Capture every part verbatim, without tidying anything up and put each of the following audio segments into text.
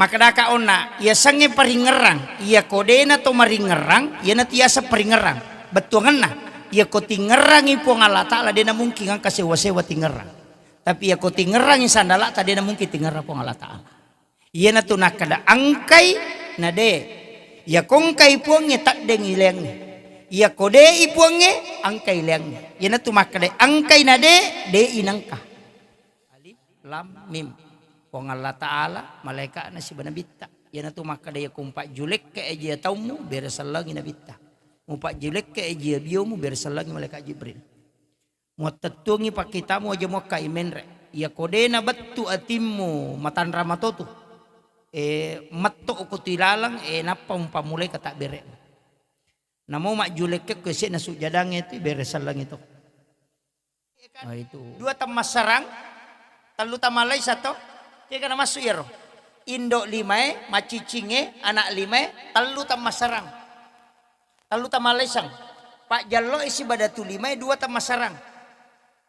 Makkedaka onna, yasengnge paringngerang, iyako de'na to maringngerang, iyanatu yaseng paringngerang. Bettuangenna, iyako tingngerangngi Puang Allah Ta'ala, de'na mungkin engka sewa-sewa tingngerang. Tapi iyako tingngerangngi sandala'ta, de'na mungkin tingngerang Puang Allah Ta'ala. Iyanatu nakkeda engkai na de'. Iyako engkai Puangnge, teddengngi leangnge. Iyako de'i Puangnge, engkai leangnge. Iyanatu makkeda engkai na de', de'i nengka. Alif Lam Mim. Puang Allah Ta'ala, malaeka'na siba nabitta. Iyanatu makkeda, iyako mupajjulekke aji taummu, bere sellengngi nabitta. Mupajjulekke aji biomu, bere sellengngi malaikat Jibril. Muattettuangngi pakkitamu aja muakkai menre. Iyako de'na bettu atimmu matanra matotu. E, metto ko tu ilaleng, e, nappa mupammulai katabbere'mu. Namo majjulekke ko ese'na sujjadangnge tu, bere sellengngi to. Oh, itu. Dua temmassarang, tellu tamalaisa to. Kegana massu iyaro. Indo limae, macciccingnge, anak limae, tellu temmassarang. Tellu tamalaisang. Pajjalloe siba datu limae, dua temmassarang.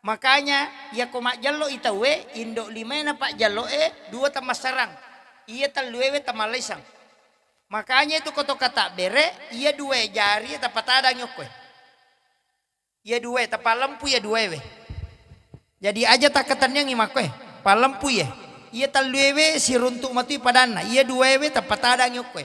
Makanya, iyako majjallo i tauwe, indo limae na pajjalloe, dua temmassarang. Iya telluewe temalaisang. Makanya itu koto katabbere, iya dua jari tapatadangi okkoe. Iya duae, tapallempu iya duaewe. Jadi aja takkatenniangngi makkoe, pallempu iye. Iya telluewe siruntuk matui padanna, iya duaewe tapatadangi okkoe.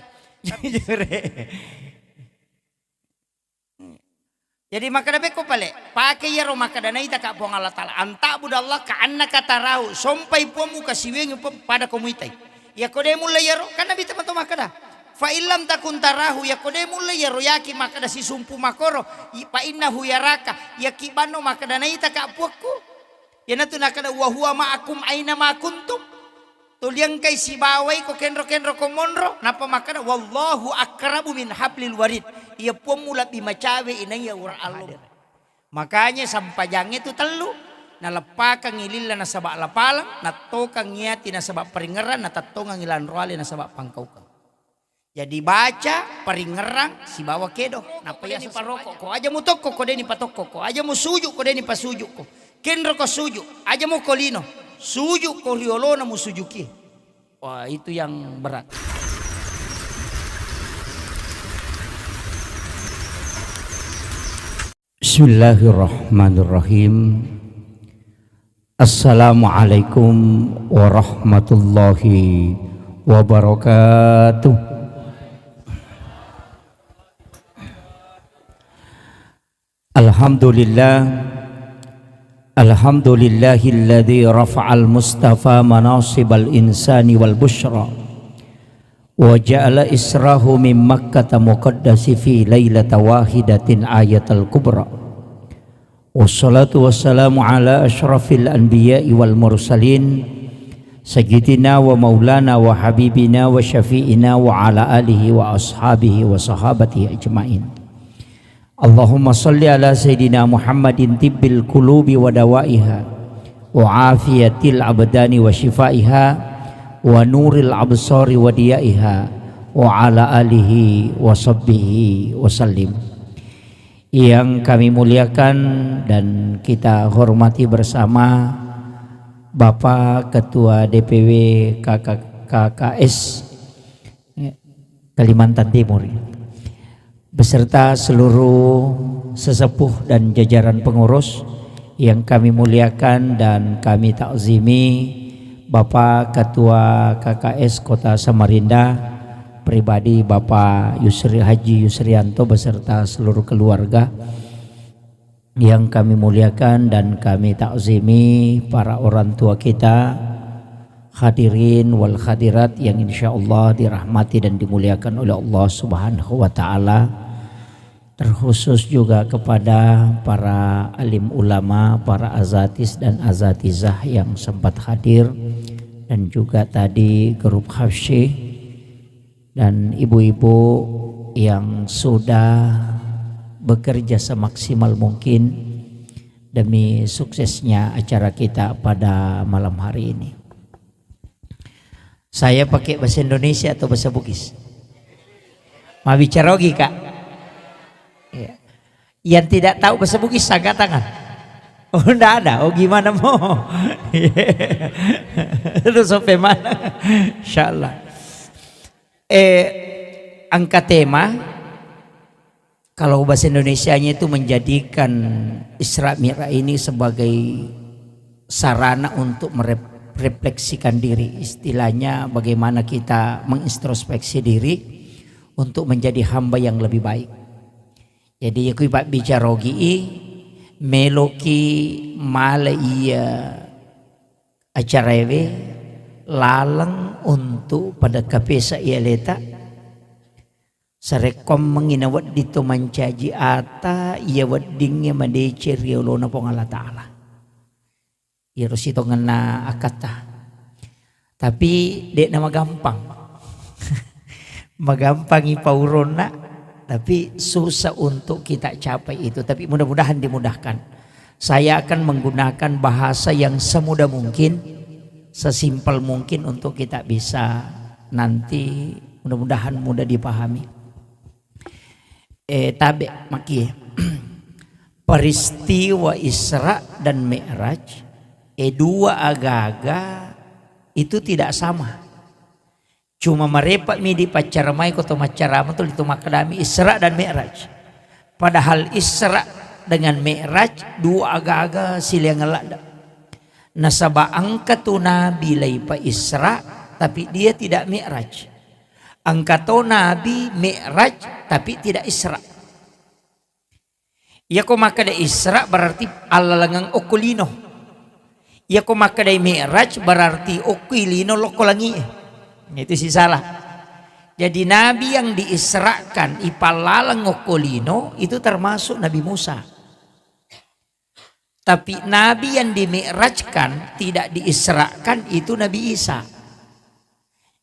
Jadi makkeda bekko pale, pake iyaro makkeda naitaka Puang Allah Ta'ala, "Anta'budallaha ka'annaka tarahu," sompai Puammu kasiwiangngi Puang pada ko muitai. Iyako de' mulle iyaro, kan Nabitta mato makkeda, "Fa illam takun tarahu," iyako de' mulle iyaro, yakin makkeda sisumpu makkoro, i-, "fa innahu yaraka," iyaki banno makkeda naitaka Puakku. Iyanatu nakkeda, "Wa huwa ma'akum aina ma kuntum." Tuli engkai sibawai ko kenro-kenro ko monro, nappa makkeda, "Wallahu aqrabu min hablil warid." Iya Puammu lebbi macawe inaiya ura allo. Makanya sampajangnge tu tellu, naleppakangngi lilla nasaba lapaleng, nattokangngi ati nasaba paringngerang, natettongangngi lanroale nasaba pangkaukeng. Jadi baca, paringngerang, sibawa kedo. Nappa iya paroko ko, aja mutokko ko, deni patokko ko, aja musuju ko, deni pasuju ko. Kenro ko suju, aja muko lino, suju ko riolona musujuki. Wah, itu yang berat. Bismillahirrahmanirrahim. Assalamualaikum warahmatullahi wabarakatuh. Alhamdulillah. Alhamdulillahilladzi rafa'al mustafa manasibal insani wal busyra. Wa ja'ala israhu min Makkata muqaddasi fi lailata wahidatin ayatal kubra. Wassalatu wassalamu ala asyrafil anbiya'i wal mursalin, sayyidina wa maulana wa habibina wa syafi'ina wa ala alihi wa ashabihi wa sahabatihi ajma'in. Allahumma salli ala Sayyidina Muhammadin tibbil qulubi wa dawaiha, wa afiyatil abdani wa shifaiha, wa nuril absari wa diyaiha, wa ala alihi wa sahbihi wa sallim. Yang kami muliakan dan kita hormati bersama, Bapak Ketua D P W K K K S, Kalimantan Timur, beserta seluruh sesepuh dan jajaran pengurus yang kami muliakan dan kami takzimi, Bapak Ketua K K S Kota Samarinda, pribadi Bapak Yusri, Haji Yusrianto beserta seluruh keluarga, yang kami muliakan dan kami takzimi, para orang tua kita, hadirin wal hadirat yang insyaallah dirahmati dan dimuliakan oleh Allah Subhanahu wa Ta'ala, terkhusus juga kepada para alim ulama, para azatis dan azatizah yang sempat hadir, dan juga tadi grup Hafsyih, dan ibu-ibu yang sudah bekerja semaksimal mungkin demi suksesnya acara kita pada malam hari ini. Saya pakai bahasa Indonesia atau bahasa Bugis? Mau bicara lagi, Kak? Iya. Yang tidak tahu bahasa Bugis, angkat tangan. Oh, ndak ada. Oh, gimana mau? Terus sampai mana? Insyaallah. Eh, angka tema, kalau bahasa Indonesianya itu menjadikan Isra Mi'raj ini sebagai sarana untuk merefleksikan diri, istilahnya bagaimana kita mengintrospeksi diri untuk menjadi hamba yang lebih baik. Jadi, yaku ipabbicara ogi i, meloki male iya acaraewe laleng untuk pada kapesa iya leta, sarekkoammengi nawedding to mancaji ata iya weddingnge madeceng ri olona Puang Allah Ta'ala. Iyaro sitongenna akkatta. Tapi de'na magampang. Magampangi pauronna, tapi susah untuk kita capai itu. Tapi mudah-mudahan dimudahkan. Saya akan menggunakan bahasa yang semudah mungkin, sesimpel mungkin untuk kita bisa nanti mudah-mudahan mudah dipahami. Eh, tabe maki. Peristiwa Isra dan Mi'raj, eh, dua aga-aga itu tidak sama. Cuma marepa mi di paccara mai ko to maccarama tuli to makkadami Isra dan Mi'raj. Padahal Isra dengan Mi'raj dua aga-aga silaingeng ladde. Nasaba engka tu nabi laipa Isra, tapi dia tidak Mi'raj. Engka to nabi Mi'raj, tapi tidak Isra. Iyako makkeda Isra berarti allalengeng okko lino. Iyako makkedai Mi'raj berarti okko lino lokko langi'e. Itu sisala. Jadi nabi yang diisrakan ipallaleng okko lino itu termasuk Nabi Musa. Tapi nabi yang dimi'rajkan, tidak diisrakan, itu Nabi Isa.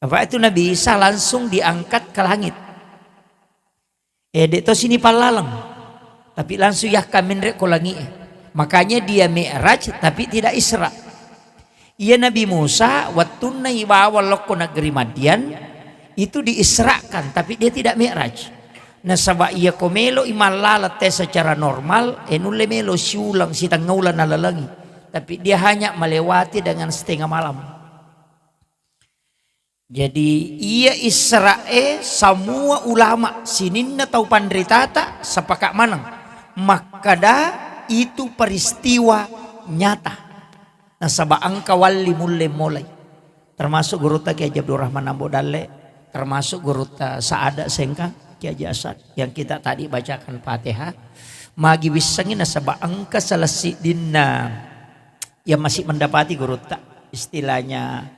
Apa itu Nabi Isa langsung diangkat ke langit. Eh, de' to sini pallaleng. Tapi langsung yakka menre' ko langi'e. Makanya dia mi'raj tapi tidak isra. Iya Nabi Musa, wettunna ibawa lokko negeri Madian, itu diisrakan, tapi dia tidak mi'raj. Nasaba iya ko melo i mallala te secara normal, eh, nulle melo siulang, sitengnga uleng nalalengi. Tapi dia hanya melewati dengan setengah malam. Jadi iya Isra'e, semua ulama sininna tau panritata sepakat maneng makkeda itu peristiwa nyata. Nasaba engka walli mulle molai. Termasuk gurutta Kiai Haji Abdurrahman Ambo Dalle, termasuk gurutta Saada Sengkang, Kiai Haji Asad, yang kita tadi bacakan Fatihah. Magi wissengi nasaba engka salah siddinna yang masih mendapati gurutta, istilahnya,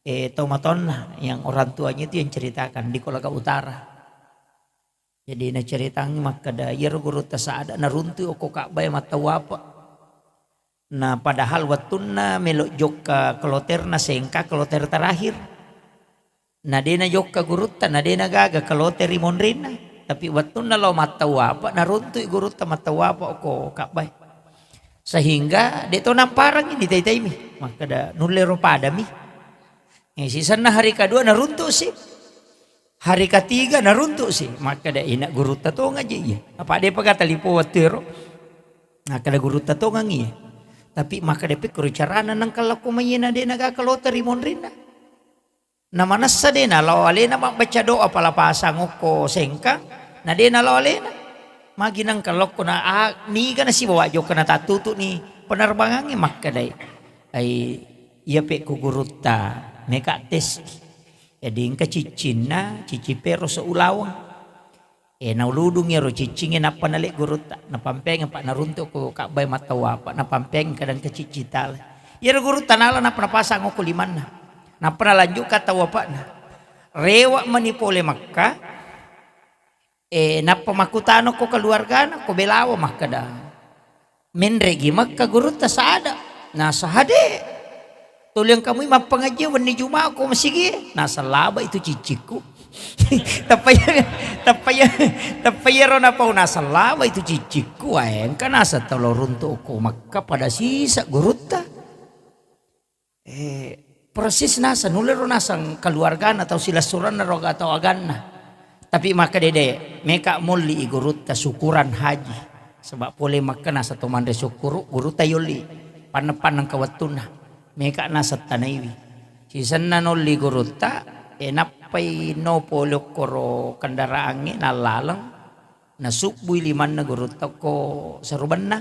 eh, tau matonna yang orang tuanya itu yang ceritakan di Kolaga Utara. Jadi naceritangngi makkeda, iyaro gurutta Saada naruntu okko Ka'bah e mattawapa. Nah, padahal wettunna melo jokka kloterna Sengkang, kloter terakhir. Na de najokka gurutta, na de nagaga kloter ri monrinna. Tapi wettunna lao mattawapa, naruntui gurutta mattawapa okko Ka'bah e. Sehingga de to namparangi, ditai-taimi. Makkeda, nulle ro padami. Eh, sisenna hari kedua naruntu si. Hari ketiga naruntu si. Makkeda, ina gurutta tongeng je iya. Apa de pagata lipo wettu ero. Makkeda gurutta tongeng iya. Tapi makkeda pikkuru carana nengka lokko mai na de nagaga kloter ri monrinna. Na manessa de nalao alena mabbaca doa palapasang okko Sengkang, na de nalao alena. Magi nengka lokko na, ah, niga nasibawa jokka natattutu ni penerbangangnge makkedai. Ai, iya pekku gurutta, meka tes. Jadi engka ciccinna, cicci pero seulaweng. Eh, nauludung iyaro ciccingnge nappa nale gurutta, napampeng pa naruntu ko Ka'bah e mattawapa, napampeng kadang ke cicci tala. Iyaro gurutta nala nappa napasang okko limanna. Nappa nalanjutkan tawapa'na. Rewa mani pole Makkah, eh, nappa makkutana ko keluargana, ko belawa makkeda. Menre gi Makkah gurutta Saada. Nasa hade. Tuli engka mui mappangaji wenni Juma ko masigi. Nasa laba itu ciccikku. Tappa iya, tappa iya, tappa iyaro napau nasa laba itu ciccikku. Ae, engka nasa tolo runtu ko Makkah pada sisa gurutta. Eh, persis nasa, nulle ro naseng keluargana atau silessurenna ro atau aganna. Tapi makkeda de, meka molli i gurutta syukuran haji. Sebab pole Makkah nasa to manre syukuru, gurutta yolli. Panneng-panneng ke wettunna. Meka nasa tanaiwi. Sisenna nolli gurutta, eh, nap- Nappai no pole okkoro kendaraangnge nallaleng, nasubbui limanna gurutta ko sarubenna.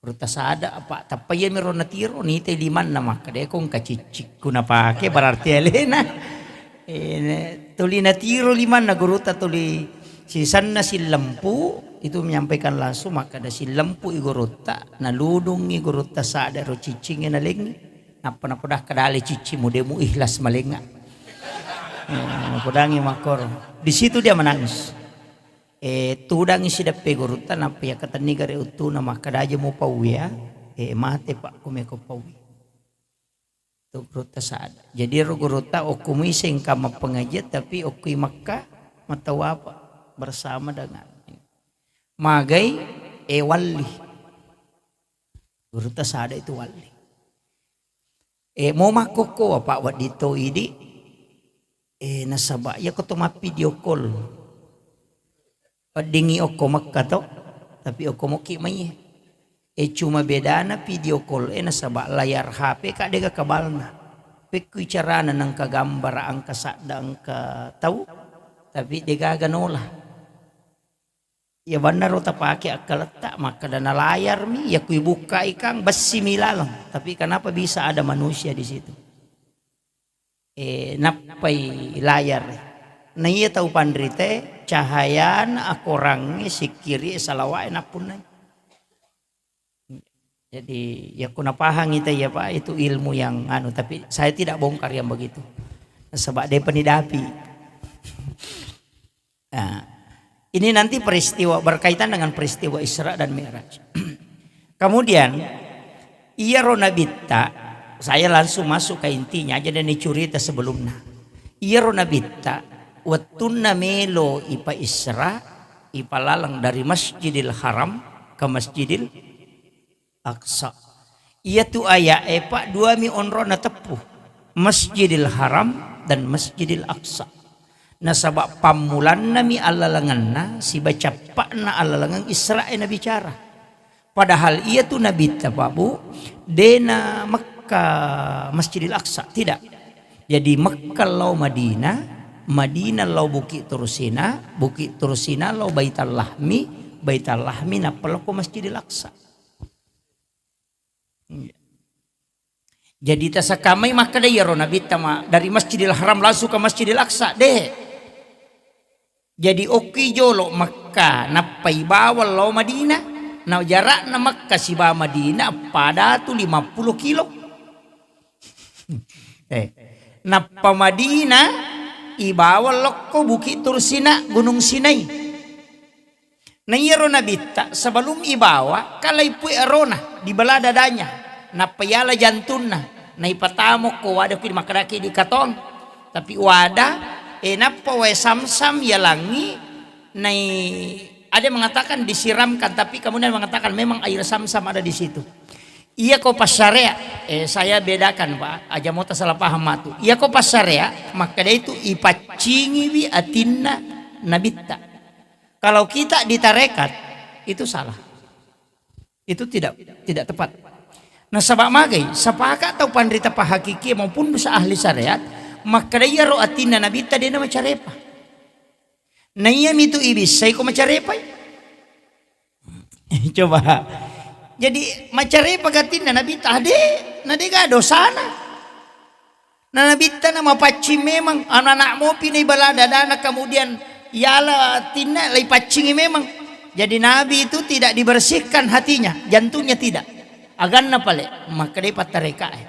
Gurutta sada, apa tappa iyamiro natiro, nitai limanna, makkeda, "Ko engka ciccikku napake, berarti alena." Eh, tuli natiro limanna gurutta, tuli sisenna sillempu, itu menyampaikan langsung, makkeda, "Sillempu i gurutta, naludungngi gurutta sada ro ciccingnge nalengngi." Nappa napoda, "Kedale cicci, mude mu ikhlas malengnga." Eh, napodangi makkoro. Di situ dia menangis. Eh, tudangi sideppe gurutta, nappa iya katenni gare uttuna, makkeda, "Aja mu pauwi ya, eh, mate pak, kumeko pauwi." Tu gurutta sada. Jadi ro gurutta okko muiseng kama pengajian, tapi okkoi Mekka, matau apa? Bersama dengan. Magai, eh, walli. Gurutta sada itu walli. Eh, mo makkokkowa, Pak, wedding to idi. Eh, nasaba iya ko to mappidio call. Weddingi okko Mekka to, tapi okko mokki mai. Eh, cuma bedana video call, eh, nasaba layar H P ka dega kabalna. Pekkui carana nengka gambara, engka sadda, engka tau, tapi degaga nola. Iya bannaro tapake akkaletta, makkeda na layar mi, iya kui bukkai kang, bessi mi laleng. Tapi kenapa bisa ada manusia di situ? Eh, nappai layar. Na iya tau panrite, cahayana, akorangnge, sikkiri, salawa'e nappunnai. Jadi, ya ku napahangi teh, ya, Pak, itu ilmu yang anu, tapi saya tidak bongkar yang begitu. Sebab dia penidapi. Nah, ini nanti peristiwa, berkaitan dengan peristiwa Isra dan Mi'raj. Kemudian, iyaro nabitta, saya langsung masuk ke intinya aja dan cerita sebelumnya. Iyaro nabitta, wettunna melo ipa Isra, ipalaleng dari Masjidil Haram ke Masjidil Aqsa. Iyatu aya'e, Pak, duami onrona teppu, Masjidil Haram dan Masjidil Aqsa. Nasaba pammulannami allalengenna siba cappa'na allalengeng Isra'e nabicara. Padahal iyatu nabitta, Pak, Bu, dena Mekka Masjidil Aqsa, tidak. Jadi Mekka lao Madinah, Madinah lao Bukit Tursina, Bukit Tursina lao Baitallahmi, Baitallahmi nappa lao ko Masjidil Aqsa. Iya. Jadi tasakamai makkeda iyaro nabitta ma-, dari Masjidil Haram langsung ke Masjidil Aqsa, de. Jadi okki jolo Mekka, nappai bawang lao Madinah, na jarakna Mekka siba Madinah pada tu lima puluh kilo. Eh, nappa Madinah, ibawang lokko Bukit Tursina, Gunung Sinai. Na iyaro nabitta sebelum ibawa, kalai pui erona, dibelah dadanya. Nappa iala jantunna, naipatamokko wadah kui makkedaki di katong. Tapi wadah, eh, nappa wae samsam yalangi, nai ada yang mengatakan disiramkan, tapi kemudian mengatakan memang air samsam ada di situ. Iya ko passarea, eh, saya bedakan, Pak, aja mota salah paham matu. Iya ko passarea, makkeda itu ipaccingiwi atinna nabitta. Kalau kita di tarekat, itu salah. Itu tidak, tidak tepat. Nasaba magai, sepakat tau panrita pahakiki maupun bisa ahli syariat, makkeda iyaro atinna nabitta dena macarepa. Na iyamitu ibissai ko macarepai. Coba. Jadi macarepa gatinna nabitta, ade, na dega dosana. Na nabitta na mapaccing memang, anak-anak mopi na ibala dadana, kemudian iala tinna lai paccingi memang. Jadi nabi itu tidak dibersihkan hatinya, jantungnya tidak. Aganna pale, makkedai pattarekae.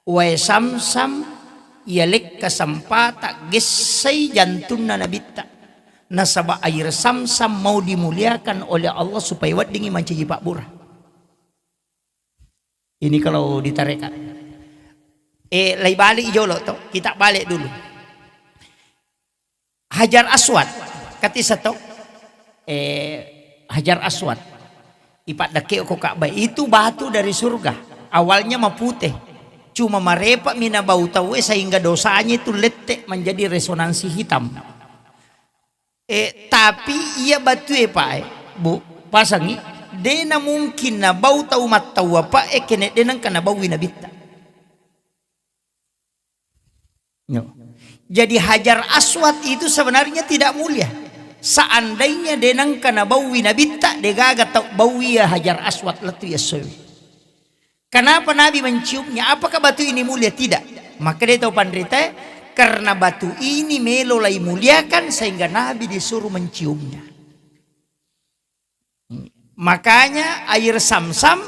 Wae samsam iya lekka sempata gessai jantunna nabitta. Nasaba air samsam mau dimuliakan oleh Allah supaya weddingi mancaji pabbura. Ini kalau di tarekat. Eh, lai balik jolo to, kita balik dulu. Hajar Aswad, katisa to? Eh, Hajar Aswad. Ipaddekke ko Ka'bah itu batu dari surga. Awalnya mapute. Cuma marepa mina bau tauwe sehingga dosanya itu lette menjadi resonansi hitam. Eh, tapi iya batue, Pak, eh, Bu, pasangi, dena mungkin na bau tau mattaua, Pak, eh, kene dena engka na baui nabitta. No. Jadi Hajar Aswad itu sebenarnya tidak mulia. Seandainya de nengka nabaui Nabitta, de gaga tau baui ya Hajar Aswad lettu yessoe. Kenapa Nabi menciumnya? Apakah batu ini mulia? Tidak. Maka dia tahu panrita, karena batu ini melo lai muliakan sehingga Nabi disuruh menciumnya. Makanya air Samsam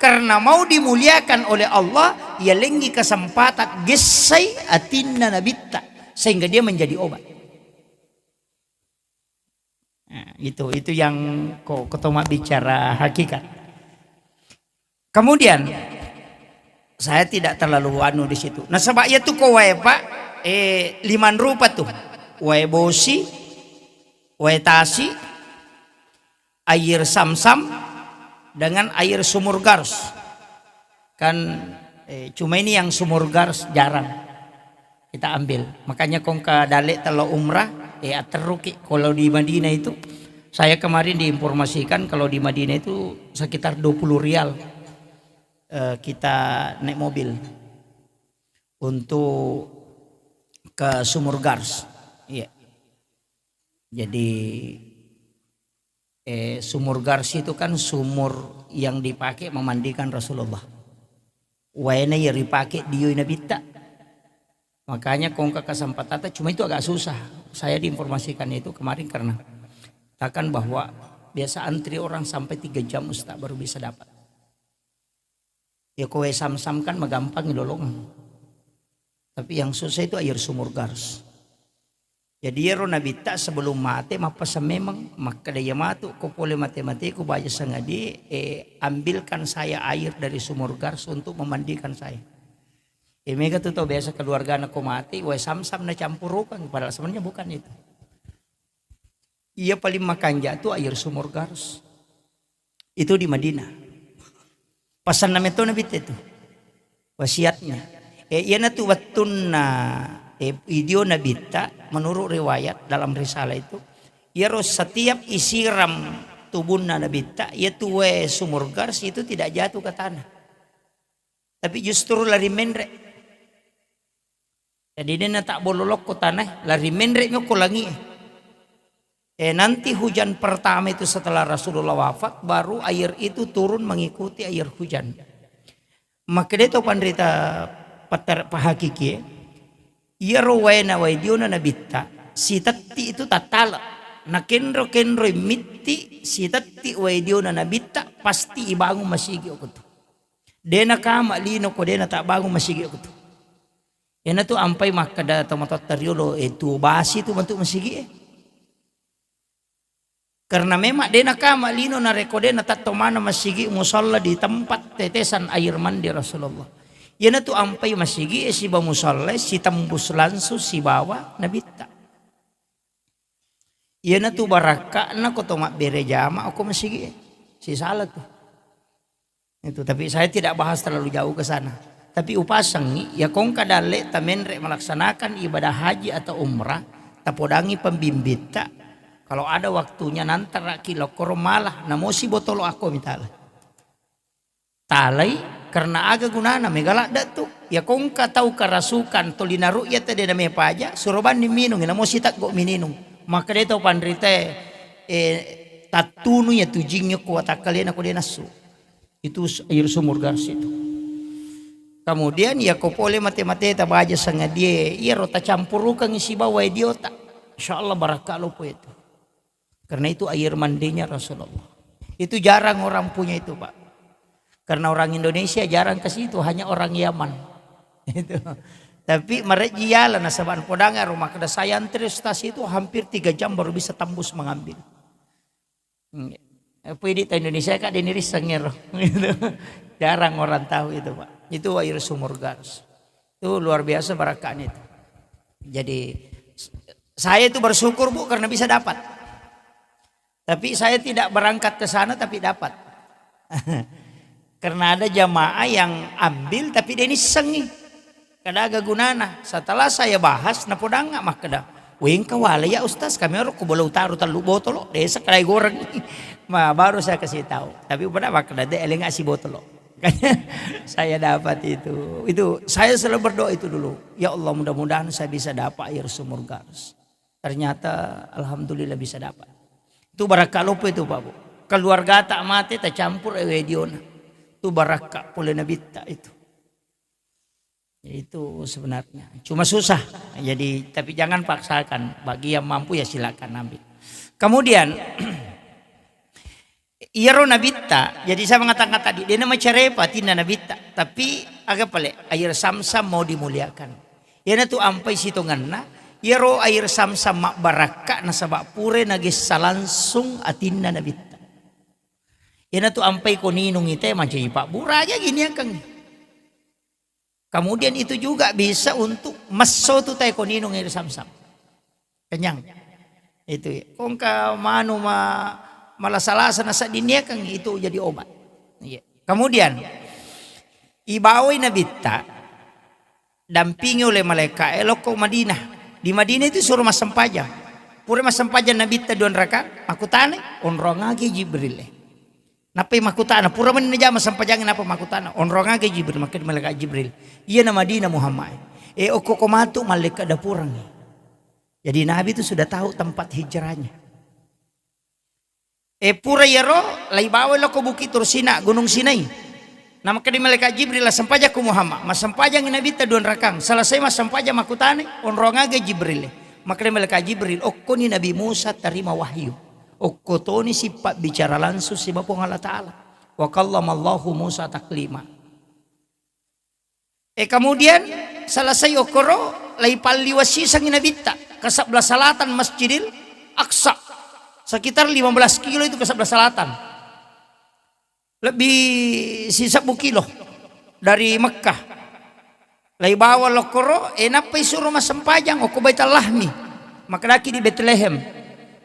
karena mau dimuliakan oleh Allah, ia lengi kesempatan gessai atinna Nabitta sehingga dia menjadi obat. Nah, itu itu yang ko ketoma bicara hakikat. Kemudian saya tidak terlalu anu di situ. Nasaba iya tu ko wae, Pak, eh, liman rupa tu. Wae bosi, wae tasi, air Samsam, dengan air sumur Gars. Kan, eh, cuma ini yang sumur Gars jarang kita ambil. Makanya kongka dalek telo umrah, eh, aterruki. Kalau di Madinah itu, saya kemarin diinformasikan kalau di Madinah itu sekitar dua puluh rial, eh, kita naik mobil untuk ke sumur Gars. Iya. Jadi, eh, sumur Gars itu kan sumur yang dipakai memandikan Rasulullah. Waena ya ripake dioi Nabitta. Makanya kongka kesempatan cuma itu agak susah. Saya diinformasikan itu kemarin karena katakan bahwa biasa antri orang sampai tiga jam, Ustaz, baru bisa dapat. Ya, ko wae Samsam kan magampang lolong. Tapi yang susah itu air sumur Gars. Jadi iyaro Nabitta sebelum mate mappesan memang, makkeda, "Iya matu ko pole mate-mateku baja sangadie, eh, ambilkan saya air dari sumur Gars untuk memandikan saya." Eh, mega tu tau biasa keluargana ko mate, wae Samsam nacampurukang, padahal sebenarnya bukan itu. Iya paling makanja tu air sumur Gars. Itu di Madinah. Pasanna metto Nabitta itu. Wasiatnya. Eh, iyanatu wettunna, eh, idio Nabitta, menurut riwayat dalam risalah itu, iyaro setiap isiram tubunna Nabitta, iyatu wae sumur Gars itu tidak jatuh ke tanah. Tapi justru lari menre. Jadi, dena tabbololokko tanae, lari menre mokko langie. Eh, nanti hujan pertama itu setelah Rasulullah wafat, baru air itu turun mengikuti air hujan. Makkeda to panrita patar-, pahakikie, iyaro waena wae diona Nabitta, sitetti itu tattala. Nakenro-kenroi mitti, sitetti wae diona Nabitta, pasti ibangun masigi okko tu. Dena kama lino ko dena tabbangun masigi okko tu. Iyanatu ampai makkeda tomatoatta riolo, eh, tuo basi tu bentuk masigi e. Karena memang dena kama lino narekko dena tatto mana masigi musalla di tempat tetesan air mandi Rasulullah. Iyanatu ampai masigi e siba musalla e sitembus langsung sibawa Nabitta. Iyanatu barakka'na ko to mabbere jama okko masigi e. Sisala tu. Itu, tapi saya tidak bahas terlalu jauh ke sana. Tapi upasengngi, ya kongka dalle tamenre melaksanakan ibadah haji atau umrah, tapodangi pembimbitta. Kalau ada waktunya nantaraki lokkoro malah, namosi botolo akko mitala. Talai, karena aga gunana, mega ladda tu. Ya kongka tau karasukan, tolina ru'ya tede name paja, suro banni minung, namosi teggo mininung. Maka de tau panrite, eh, tattunu ya tujing ko watakkalena ko de nassu. Itu s-, air sumur Gars itu. Kemudian, ya ko pole mate-mate tabaja sangadie, iyaro tacampurukangi sibawa diota. Insya Allah barakka lopo itu. Karena itu air mandinya Rasulullah. Itu jarang orang punya itu, Pak. Karena orang Indonesia jarang ke situ, hanya orang Yaman. Itu. Tapi marejji yala nasaba podanga rumah kada saya antri, Ustaz, itu hampir tiga jam baru bisa tembus mengambil. Hmm. Eh, pui di Indonesia, Kak, deni risseng ero. Gitu. Jarang orang tahu itu, Pak. Itu air sumur Gars. Itu luar biasa barakahnya itu. Jadi, s-, saya itu bersyukur, Bu, karena bisa dapat. Tapi saya tidak berangkat ke sana, tapi dapat. Karena ada jamaah yang ambil, tapi deni sengi. Kada aga gunana. Setelah saya bahas, napodanga makkeda, "Wengka wala ya Ustaz, kami ero ku bola utaru tellu botolo, desa kadai goreng." Ma, baru saya kasih tahu. Tapi pada makkeda, "De, elenga si botolo." Saya dapat itu. Itu saya selalu berdoa itu dulu. Ya Allah, mudah-mudahan saya bisa dapat air sumur Garus. Ternyata alhamdulillah bisa dapat. Itu barakka loppo itu, Pak Bu. Keluarga tak mate tercampur, eh, weddiona. Itu barakka pole Nabitta itu. Itu sebenarnya. Cuma susah. Jadi, tapi jangan paksakan. Bagi yang mampu ya silakan ambil. Kemudian, iyaro Nabitta, jadi saya mengatakan tadi, dia nama cerepa tinna Nabitta. Tapi, aga pale, air Samsam mau dimuliakan. Iyanatu ampai sitongenna, iyaro air Samsam mabbarakka nasaba pura nagessa langsung atinna Nabitta. Iyanatu ampai ko ninung ite mancaji pabbura aja gini akang. Kemudian itu juga bisa untuk messo tu tae ko ninung air Samsam. Kenyang. Itu ya. Kongka manu ma-, malasa-lasa nasedding niakeng itu jadi obat. Iya. Kemudian ibawai Nabitta dampingi oleh malaika e lokko Madinah. Di Madinah itu suruh massempajang. Pura massempajang Nabitta dua raka, makkutanai, onrong agi Jibril e. Nappai makkutana, pura mani najama sempajangnge, nappa makkutana, onrong aga Jibril, makkeda malaikat Jibril, "Iyana Madinah Muhammad e, okko ko matu mallekka dapurengnge." Jadi Nabi itu sudah tahu tempat hijrahnya. E, pura iyaro, laibawa lokko Bukit Tursina, Gunung Sinai. Namakkeda malaikat Jibril, "Assempajakko Muhammad." Massempajangngi Nabitta dua rakang. Selesai massempajang makkutana, onrong aga Jibril e. Makkeda malaikat Jibril, "Okkoni Nabi Musa tarima wahyu." Okko toni sipabbicara langsung siba Puang Allah Ta'ala. Wa kallamallahu Musa taklima. E, kemudian selesai okkoro, laipalliwa sisengngi Nabitta ke sebelah selatan Masjidil Aqsa. Sekitar lima belas kilo itu ke sebelah selatan. Lebbi sisebbu kilo dari Mekkah. Laibawa lokkoro, e, nappai suro massempajang okko Baitallahmi. Makkedaki di Betlehem.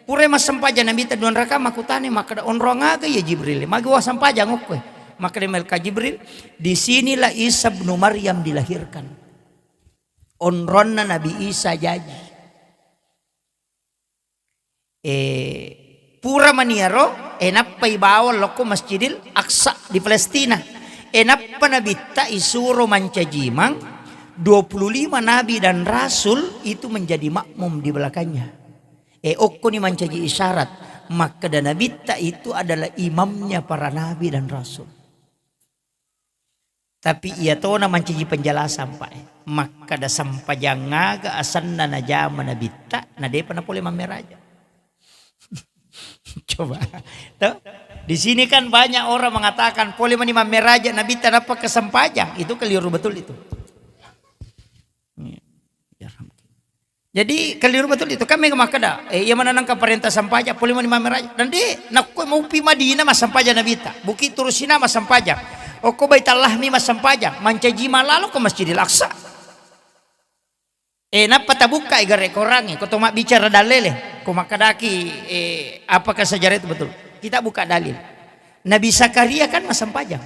Purai massempajang Nabitta dua raka, makkutana, makkeda, "Onrong aga iya Jibril? Magi wassempajang okko e?" Makkeda malaikat Jibril, "Di sinilah Isa ibnu Maryam dilahirkan." Onronna Nabi Isa jaji. E, pura maniaro, e, nappai bawang lokko Masjidil Aqsa di Palestina. E, nappa Nabitta isuro mancajimang, dua puluh lima nabi dan rasul itu menjadi makmum di belakangnya. E, okkoni mancaji isyarat, makkeda Nabitta itu adalah imamnya para nabi dan rasul. Tapi iya tona mancaji penjelasan, Pak, e. Makkeda sempajang aga asenna najama Nabitta, na depa napole mammeraja. Coba. Tuh. Di sini kan banyak orang mengatakan pole mani mammeraja Nabitta nappa ke sempajang. Itu keliru betul itu. Iya. Jadi keliru betul itu. Kan mega makkeda, e, iya mana nangka parenta sempajang, pole mani mammeraja. Dan de, nakko maupi Madinah massempajang Nabitta. Bukit Tursina massempajang. Okko Baitallahmi massempajang. Mancaji malalo ko Masjidil Aqsa. E, nappa tabukka i gare korangnge, ko to mabbicara dalele, ko makkedaki, e, apakah sejarah itu betul? Kita buka dalil. Nabi Zakaria kan massempajang.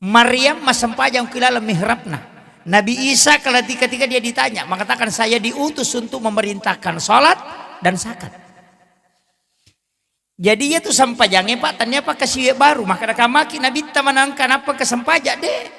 Maryam massempajang ki laleng mihrabna. Nabi Isa ketika-ketika dia ditanya, mengatakan, "Saya diutus untuk memerintahkan salat dan zakat." Jadi iya tu sempajangnge, Pak, tania apa kasiwe baru, maka kamaki Nabitta manangka nappa ke sempajang, de.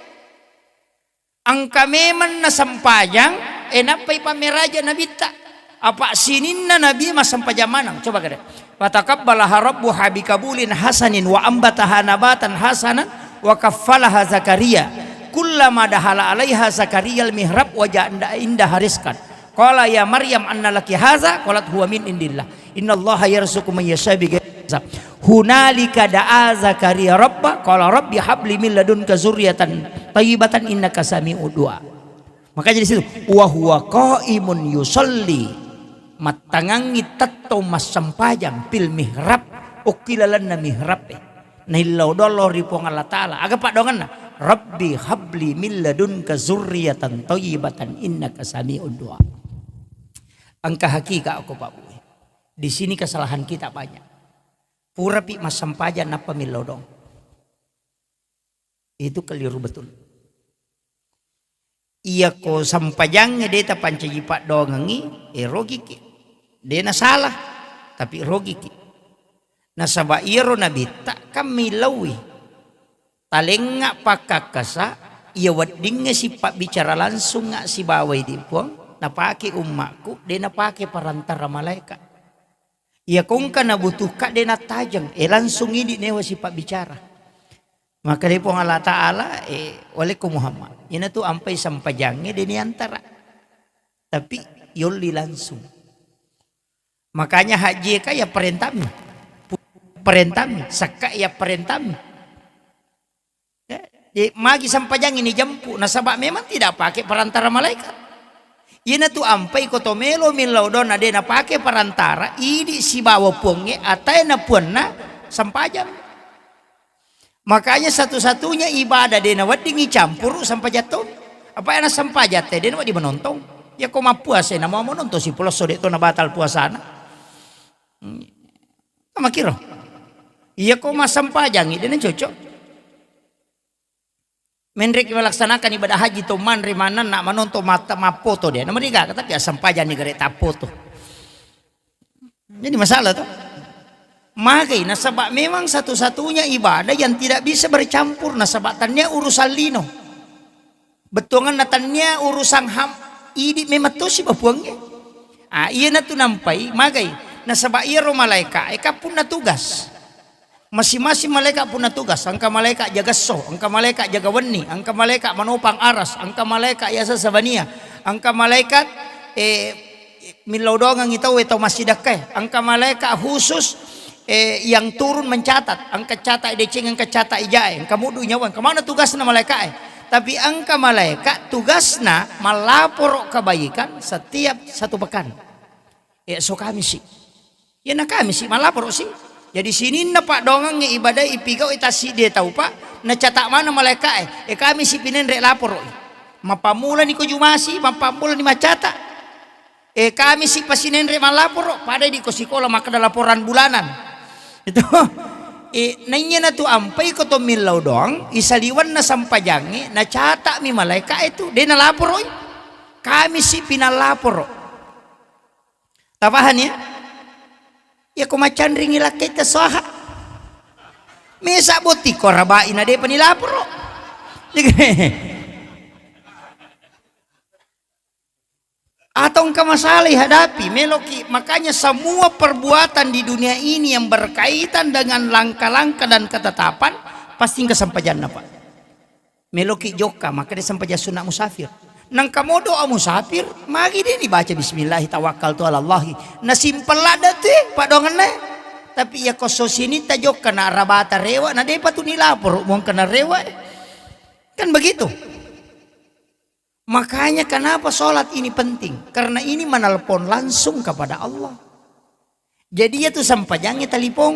Engka memang na sempajang, e, nappai pammeraja Nabitta. Apa sininna Nabi massempajang maneng. Coba kede. Fataqabbalaha rabbuha bikabulin hasanin wa ambataha nabatan hasanan wa kaffalaha Zakaria. Kullama dahala alaiha Zakariyal mihrab waja inda, indaha rizqan. Qala ya Maryam anna laki haza? Qalat huwa min indillah. Innallaha yarzuqu man yasha bighairi hisab. Hunalika da'a Zakaria rabba, qala rabbi habli min ladunka zurriyatan thayyibatan innaka sami'ud du'a. Makanya di situ, wa huwa qaimun yusalli, mattangangngi tettong massempajang, fil mihrab, okki lalenna mihrab e. Naillau dollo ri Puang Allah Ta'ala. Aga paddoangenna? Rabbi habli min ladunka zurriyatan thayyibatan innaka sami'ud du'a. Engka hakika aku, Pak Bu. Di sini kesalahan kita banyak. Purapi massempajang nappa millau doang. Itu keliru betul. Iyako sempajangnge de tapancaji paddoangengngi, e, rogiki. De nasalah, tapi rogiki. Nasaba iyaro Nabitta kan millaui. Talengnga pakkakkasa, iya weddingnge sipabbicara langsung nga sibawa idi Puang, napake ummakku, de napake parantara malaika. Iya kongka nabutuhka de nattajeng, e langsung idi newa sipabbicara. Maka de Puang Allah Ta'ala, e, walekko Muhammad. Ina tu ampai sempajangnge de niantara. Tapi yolli langsung. Makanya haji ka ya perentami. Perentami, sakka ya perentami. Ya, jadi magi sempajangnge ni jempu, nasaba memang tidak pakai perantara malaikat. Ina tu ampai ko to melo millau dona de napake perantara, idi sibawa Puangnge, atae na Puanna sempajang. Makanya satu-satunya ibadah de naweddingi campuru sempajang to. Apa ana sempajang te de nawedding menontong. Ya ko mappuasa na mau menontong si pulosso de to na batal puasana. Hmm. Makiro. Iya ko massempajangi de na cocok. Menrek melaksanakan ibadah haji to manre manenna manontong mata mappoto de. Namariga tapi assempajanni gare tappoto. Jadi masalah to. Magai nasaba memang satu-satunya ibadah yang tidak bisa bercampur nasaba tania urusan lino. Bettuanganna tania urusan ham idi memang tosi bapuangnge. Ah, iya natu nampai magai nasaba iyaro malaika eka punna tugas. Masing-masing malaika punna tugas, engka malaika jaga esso, engka malaika jaga wenni, engka malaika manopang aras, engka malaika yasa sabania, engka malaikat, eh, millau doangengngi tauwe tau massidakkae, engka malaika khusus, eh, yang turun mencatat, engka catat deceng, engka catat ijae, engka muddu nyawa, engka mana tugasna malaikae. Tapi engka malaika tugasna malaporo kebaikan setiap satu pekan. Eh, so Kamisi. Iyana Kamisi malaporo si. Jadi sininna paddoangengnge ibadah ipigau tassiddi tau pa nacatat mana malaikae. Eh, Kamisi pinenre laporo. Mappamulani ko Jumasi, mappamulani macatat. Eh, Kamisi pasinenre malaporo, pada di ko sikola makkeda laporan bulanan. Itu. Eh, naiya natu ampai ko to millau doang, isaliwanna sampajangnge, nacatat mi malaika itu, de nalaporoi. Kamisi pinallaporo. Tapahani ya? Ya ko macanringi lakkaitta soha. Mesa botting ko rabai na depa nilaporo. Atau engka masalah dihadapi, meloki. Makanya semua perbuatan di dunia ini yang berkaitan dengan langkah-langkah dan ketetapan pasti engka sempajanna, Pak. Meloki jokka, maka dia sempajang sunna musafir. Nangka mo doa musafir, magi de dibaca bismillah tawakkaltu ala Allah. Na simpel ladde tu, eh, paddoangenna. Tapi iya ko so sinitta jokka na rabata rewa, na depa tu nilaporo muangka na rewa, eh. Kan begitu. Makanya kenapa sholat ini penting? Karena ini menelpon langsung kepada Allah. Jadi iya tu sampajangnge talipong.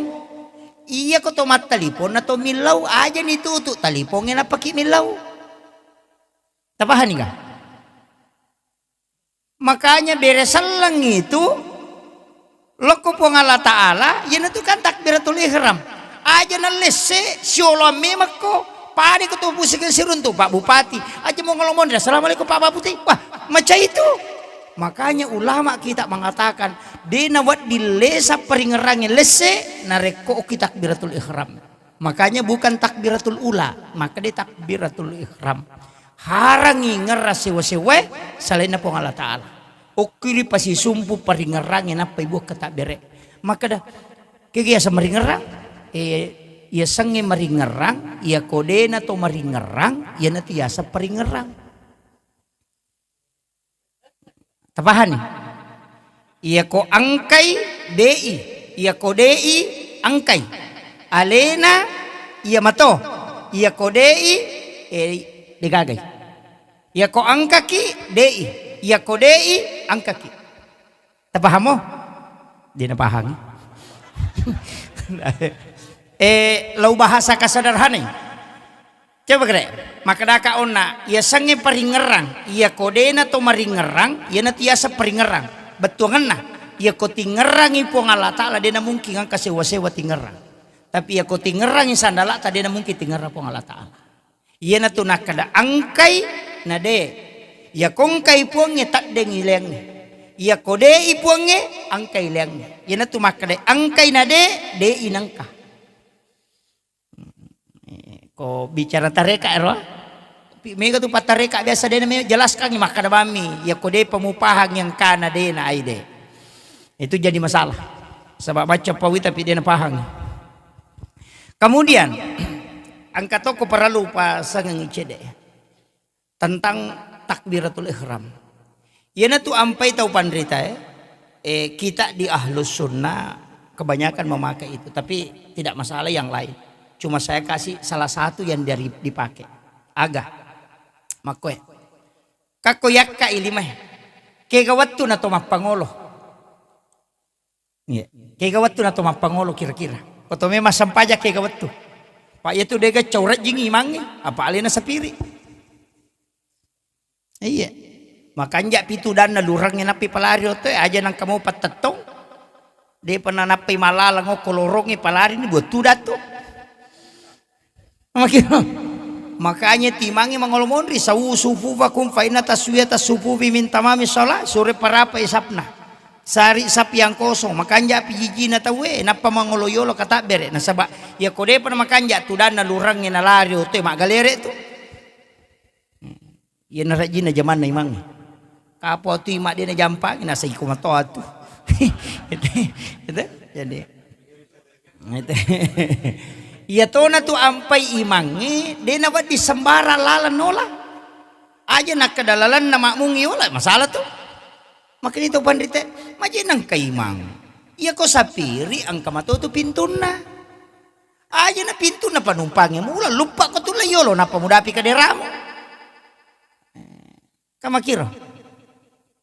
Iya ko to mattalipong na to millau aja ni tutu talipongnge napaki millau. Tapahani ga? Makanya bere selleng itu lokko Puang Allah Ta'ala, iyanatu kan takbiratul ihram. Aja nallesse sioloang memekko, pada ko to pusing siruntu Pak Bupati. Aja mau ngomong, "Assalamualaikum Pak Bupati." Wah, macam itu. Makanya ulama kita mengatakan, de nawedding lesa paringerangnge lesse narekko okki takbiratul ihram. Makanya bukan takbiratul ula, maka de takbiratul ihram. Harangi ngerra sewa-sewae selainna Puang Allah Ta'ala. Okkiri pasisumpu paringerangnge nappa ibuakka tabbere. Makkeda, kegi yaseng maringerang? Eh, yasengnge maringerang, iya kodena to maringerang, iyanatu yaseng paringerang. Tapahani? Iya ko engkai, de'i. Iya ko de'i, engkai. Alena, iya mato. Iya ko de'i, eh, degagai. Iya ko engkaki, de'i. Iya ko de'i, engkaki. Tapahamo? Dia napahang. Eh, lau bahasa kasederhanai. Coba kere, makkedaka onna, iya sengnge paringerang, iya kodena to maringerang, iyana tiasa paringerang. Bettuangenna, iya ko tingerangi Puang Allah Ta'ala, dena mungkin engka sewa-sewa tingerang. Tapi iya ko tingerangi sandalata, dena mungkin tingerang Puang Allah Ta'ala. Iyanatu nakkeda engkai na de. Iya ko engkai Puangnge, teddengi leangnge. Iya ko de'i Puangnge, engkai leangnge. Iyanatu makkeda engkai na de, de'i nengka. Eh, Ko bicara tareka ero, pi-, mega tu pattareka biasa dena me jelaskan makkada bammi, ya ko depa mupahang yang kana dena ai de. Itu jadi masalah. Sebab baca pawi tapi dena pahang. Kemudian, engka toko parallu pasangeng cede tentang takbiratul ihram. Iyanatu ampai tau panrita, eh, eh, kita di Ahlus Sunnah kebanyakan memakai itu, tapi tidak masalah yang lain. Cuma saya kasih salah satu yang dari dipakai. Aga. Makkoe. Kakko yakka ilimae. Kega wettu na to mappangolo. Iya. Kega wettu na to mappangolo kira-kira. Ko to memang sempajang kega wettu. Pak, iya tu dega caurajjing imangnge, apa alena sapiri. Iya. Makanja pitu danna lurangnge nappi palari oto, aja nangka mau pattettong. De pernah nappi malalang okko lorongnge palari ni buat tudat tu. Makanya timangi mangolo monri, "Sawu sufufakum fa inna taswiyata sufufi min tamami shalah." Sure parapa isapna. Sari sap yang kosong, makanja pijijina tauwe, nappa mangolo yolo katabbere. Nasaba iya ko depa na makanja tudanna lurangnge nalari otoe maggalere tu. Iya narajjina jamanna imangnge. Kapo tu imang de najampangi, nasa iko matoa tu. Itu, itu, jadi. Itu. Iya tona tu ampai imangnge, de nawedding sembarang lalang nola. Aja nakkeda lalanna makmungnge yola, masalah tu. Makanya itu panrite, maje nangka imang. Iya ko sapiri engka mato tu pintunna. Aja na pintunna panumpangnge mula luppa ko tulla yolo nappa mudapi kaderamu. Kamakiro.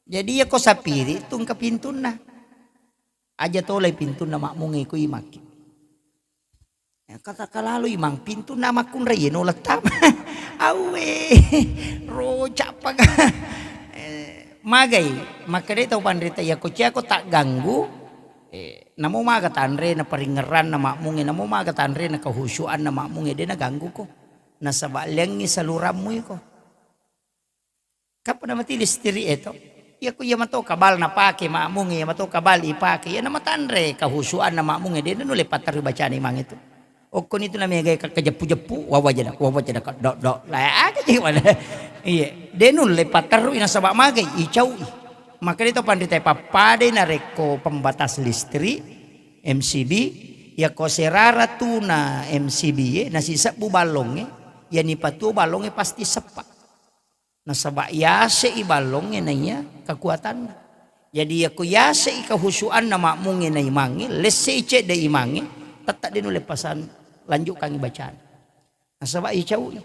Jadi iya ko sapiri tu engka pintunna. Aja tolai pintunna makmungnge ko imakki. Ya, kata kalalu imang pintunna makkunrai no lettama. Awe, rocak paga. Eh, magai, makkedai tau panrita iya ko cia ko tak ganggu. Eh, namo maga tanre na paringeranna makmungnge, namo maga tanre na kehusyuanna makmungnge, de na ganggu ko. Nasaba lengngi salurammu iko. Kappa namati listrik e to. Iya ku iya mato kabal napake makmungnge, iya mato kabal ipake. Iya namatanre kahusuanna makmungnge, de nulle pattarui bacana imang itu. Okkoni tu namegai kakkajeppu-jeppu, wawa jada, wawa jada, dok, dok. Lah, aga je wala. Iya, de nulle pattarui nasaba magai, icaui. Maka de to panrita pappadai narekko pembatas listrik, M C B, iya ko serara tuna M C B e, nasisebbu ballongnge, iya nipatuo ballongnge pasti seppa. Nasaba yase'i ballongnge naiya kekuatanna. Jadi, iya ko yase'i kehusuanna makmungnge na imangnge, lesse'i cedde imangnge, tette de nulle pasan lanjutkangngi bacana. Nasaba icaui.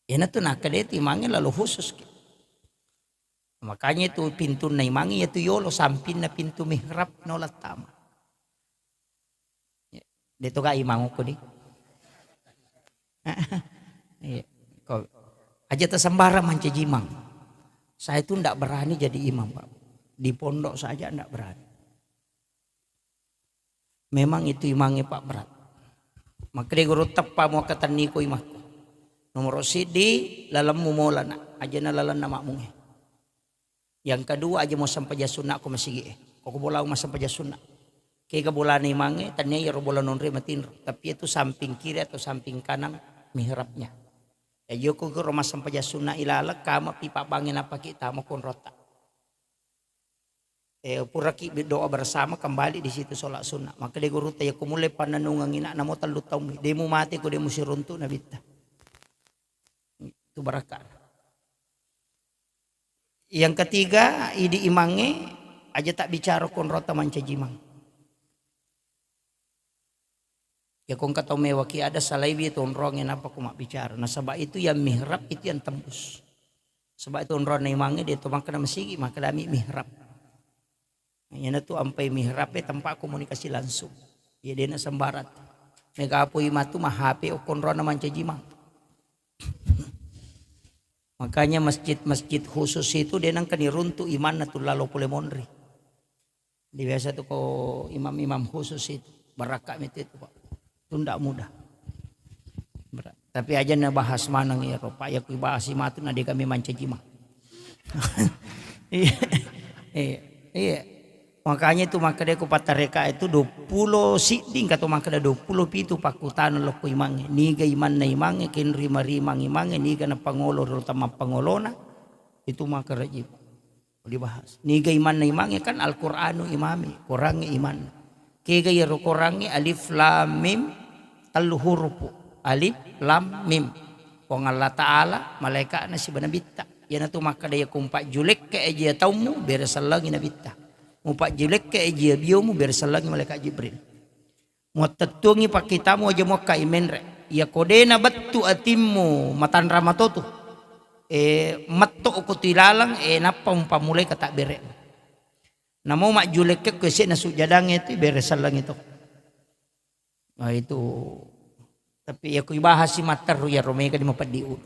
Iyanatu nakkeda tu imangnge lalo khusus ki. Makanya tu pintunna imangnge iya tu yolo sampinna pintu mihrab nola tama. De to ga imang ko di. Iya. Ko aja tasembarang mancaji imang. Saya itu ndak berani jadi imam, Pak. Di pondok saja ndak berani. Memang itu imangnge, Pak, berat. Makkeda guru teppa muakkatenni ko imakku. Nomoro siddi lalemmu mola, Nak. Ajana lalenna makmungnge. Yang kedua, aja mo sempajang sunna ko masigi e. Ko, ko bola massempajang sunna. Kega bolana imangnge, tania iyaro bola nonre matinro. Tapi itu samping kiri atau samping kanan mihrabnya. Ya, joko guru massempajang sunna ilaleng, kama pi pabbangnge napaki tama konrota. Eh, puraki doa bersama, kembali di situ sholat sunnah. Maka de guru tanya, ko mulle pannanungang ina namo tellu taung, demu mate ko demu siruntu nabitta. Itu barakka. Yang ketiga, idi imangnge aja tak bicara konrota mancaji imang. Ya, ko engka tau mewaki ada salaiwi tu onrongnge nappa ko mabbicara. Nasaba itu yang mihrab itu yang tembus. Sebab itu onronna imangnge de to makkeda masigi, makkeda mi mihrab. Iyanatu ampai mihrab e tempat komunikasi langsung. Ya, dena sembarang. Mega apoi matu ma H P okko onronna mancaji imang. Makanya masjid-masjid khusus itu de nengka niruntu imanna tu lalo pole monri. Di biasa tu ko imam-imam khusus itu, barakka mete itu, Pak. Itu ndak mudah. Berat. Tapi aja na bahas maneng ya, Pak. Ya ku bahas matu na de kami mancaji imang. Iya. Iya. Iya. Makanya itu makkeda ko pattareka itu dua puluh siddi, engka to makkeda dua puluh pitu pakkutana lokko imangnge. Niga imanna imangnge, kenri marimang imangnge, niga napangolo ro tamappangolona, itu makkeda jipa. Dibahas. Niga imanna imangnge kan Al-Qur'anu imami, Korangnge imanna. Kega iyaro Korangnge alif lam mim, tellu hurupu. Alif lam mim. Puang Allah Ta'ala, malaika'na siba nabitta. Iyanatu makkeda iya ko mupajjulekke aji taummu, bere sellengi nabitta. Mupajjulekke aji biomu, bere sellengi malaikat Jibril. Muattettuangngi pakkitamu aja muakka imenre. Iya ko de nabettu atimmu matanra matotu. E, metto ko tu ilaleng, e, nappa mupammulai katabbere. Namo majjulekke ko ese na sujjadangnge tu bere sellengi to. Nah, itu. Tapi ya ku ibahas si matteru ya romega di mapeddi ulu.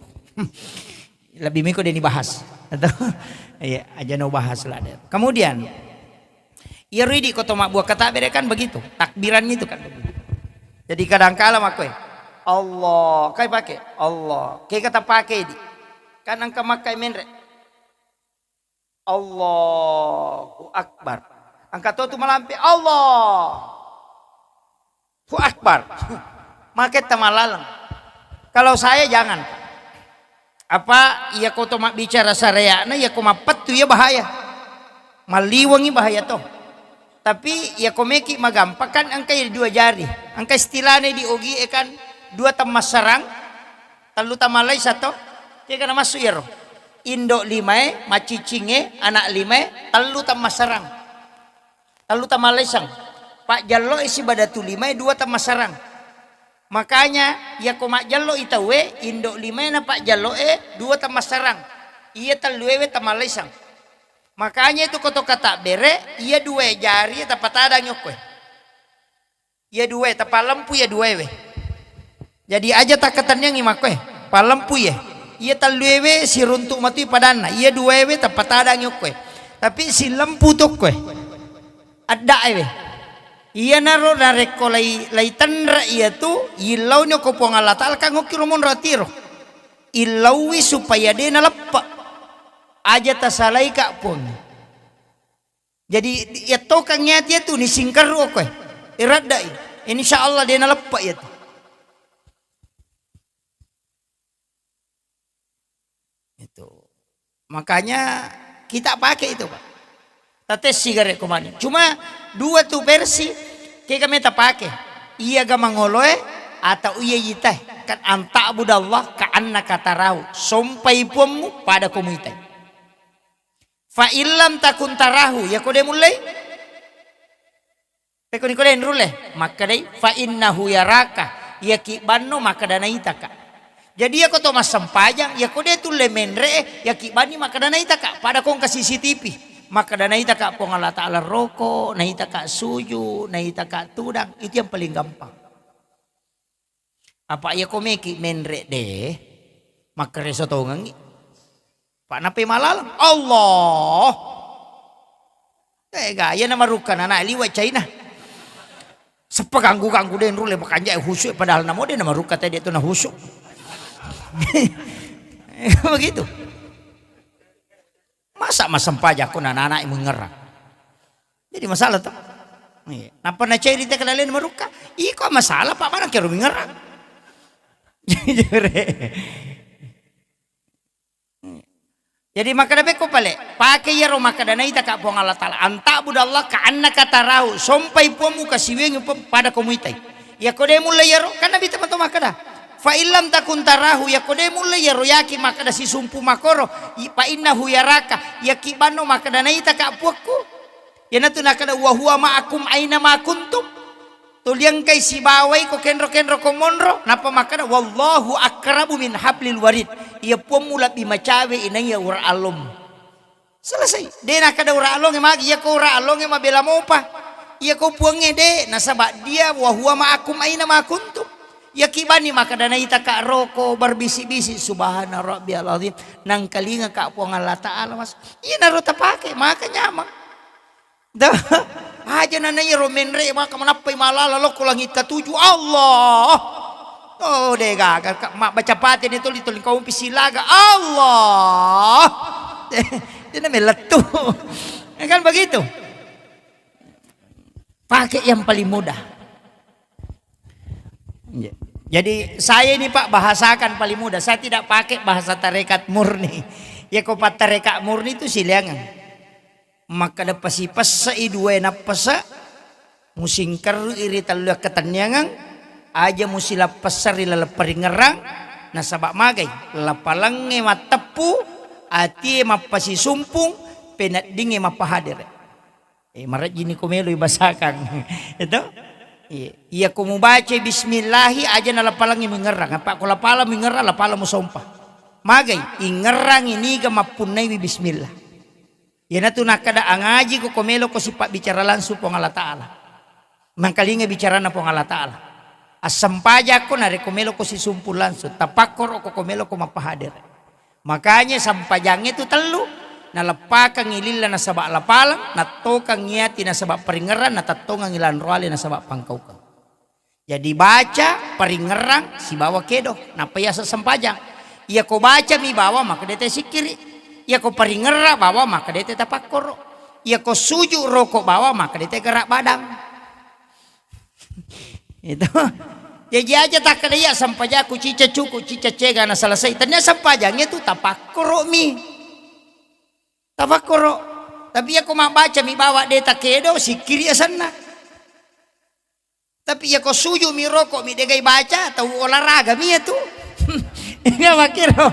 Lebih miko de nibahas. Atau iya, aja no bahas lah deh. Kemudian iya ridi ko to mabbua katabbere kan begitu. Takbiran itu kan begitu. Jadi kadangkala makkoi Allah, kai pakai Allah. Kai kata pakai di. Kan engka makkai menre. Allahu Akbar. Engka to tu malampe, Allahu Akbar. Maketta malaleng. Kalau saya jangan. Apa iya ko to mabbicara sareana, iya ko mappettu iya bahaya. Malliwengi bahaya to. Tapi iya ko meki magampang kan engka iya dua jari. Engka istilahnya di ogie kan dua temmassarang, tellu tamallai sato. Kega namassu iyaro. Indo limae, macciccingnge, anak limae, tellu tammassarang. Tellu tamallesang. Pajjalloe siba datu limae, dua tammassarang. Makanya, iya ko majjallo i tauwe, indo limae na pajjalloe, dua tammassarang. Iya telluewe tamallesang. Makanya itu ko to katabbere, iya dua jari tapatadangi okkoe. Iya duae, tapallempu iya duaewe. Jadi aja takkatenniangngi makkoe, pallempu iye. Iya telluewe siruntu matui padanna, iya duaewe tapatadangi okkoe. Tapi sillempu tu okkoe. Addaewe. Iyanaro narekko lai, lai tenre iyatu, yillauni okko Puang Allah Ta'ala, kan okkiro monro atiro. Illauwi supaya de naleppe. Aja tasalaika Puang. Jadi, iyattokang iyatu, iyatu nisingkerru okkoe. Iradda'i. Insya Allah de naleppa iyatu. Itu. Makanya kita pakai itu, Pak. Tatessi gare komani. Cuma dua tu versi, kega meta pakai. Iya ga mangoloe atau iya yitae. Kan anta'budallah ka'annaka tarahu. Sompai puammu pada komuitai. Fa illam takun tarahu, yako de mullei? Pekko niko de nrulle, makkedai, fa innahu yaraka, yaki banno makkeda naitaka. Jadi yako to massempajang, yako de tulle menre, yaki banni makkeda naitaka, pada kongka C C T V, makkeda naitaka Puang Allah Ta'ala roko, naitaka suju, naitaka tudang, itu yang paling gampang. Apa iya ko meki menre de, makkareso tongengi. Pak nape malaleng? Allah. Eh, gaya na marukka nana liwa China. Seppa ganggu-ganggu de nrulle makanja husu padahal namo de na marukka tadi itu na husu. Begitu. Masa massempajang ko nana-anak mengerang. Jadi masalah to. Iya. Nappa nacai rita kelaleng marukka. Iko masalah Pak manang kero mengerang. Jadi makkeda pekko pale, pake iyaro makkeda naitaka Puang Allah Ta'ala, anta'budallah ka'annaka tarahu, sompai puammu kasiwiangi pada ko muitai. Yako de mulle iyaro, kan Nabi teman to makkeda, fa illam takun tarahu, yako de mulle iyaro yaki makkeda sisumpu makoro, i-, fa innahu yaraka, yaki banno makkeda naitaka puakku. Iyanatu nakkeda wa huwa ma'akum aina ma kuntum. Tuli engkai sibawai ko kenro-kenro ko monro, nappa makkeda, "Wallahu akrabu min hablil warid." Iya puammu lebbi macawe inaiya ura allommu. Selesai. De nakkeda ura allonge magi, iya ko ura allonge mabela mopa. Iya ko puangnge de, nasaba dia wa huwa ma'akum aina ma kuntum. Iya kibani makkeda naitaka roko berbisik-bisik, "Subhana rabbiyal azim." Nangkalingaka Puang Allah Ta'ala, Mas. Iyanaro tapake, maka nyamang. Dah, aja nana iyaro menre maka manappai malala lokko langit katuju. Allah. Oh, de gaga ka, ma baca pate ni tuli tuli kau pisilaga. Allah. Dia na melettu. Ya kan begitu? Pakai yang paling mudah. Iya. Jadi saya ini, Pak, bahasakan paling mudah. Saya tidak pakai bahasa tarekat murni. Ya, ko tarekat murni itu sileangan. Makkeda pasipessai dua nappasa, musingkerru'i ri tellu akkatenniangang, aja musilappessa ri laleng paringerrang, nasaba magai, lapalengnge matteppu, atie mappasisumpung, peneddingnge mappahadere. Eh, marejjini ko melo ibasakang. Itu? Iya. Iya, ko mubaca bismillahi aja na lapalengnge mingerrang. Apa ko lapaleng mingerrang, lapaleng musompa. Magai, ingerrangi niga mappunnaiwi bismillah. Iyanatu nakkeda angaji ko, ko melo ko sipabbicara langsung Puang Allah Ta'ala. Mangkalinga bicaranna Puang Allah Ta'ala. Assempajakko narekko melo ko sisumpung langsung, tapakkoro ko, ko melo ko mappahadere. Makanya sempajangnge tu tellu, naleppakangngi lilla nasaba lapaleng, nattokangngi ati nasaba paringerrang, natettongangngi lanroale nasaba pangkaukeng. Jadi baca, paringerrang, sibawa kedo, nappa yaseng sempajang. Iyako baca mi bawang, maka dete sikkiri. Iyako paringerrang bawang, maka dete tapakkoro. Iyako suju roko bawang, maka dete gerak badang. Itu. Jaji aja takkeda iya sempajaku cica cuku, cica cega na selesai. Tania sempajangnge tu tapakkoro mi. Tapakkoro. Tapi iyako mabbaca mi bawang de takedo, sikkiri asenna. Tapi iyako suju mi roko mi degai baca, tau olahraga mi iya tu. Iya makkiro.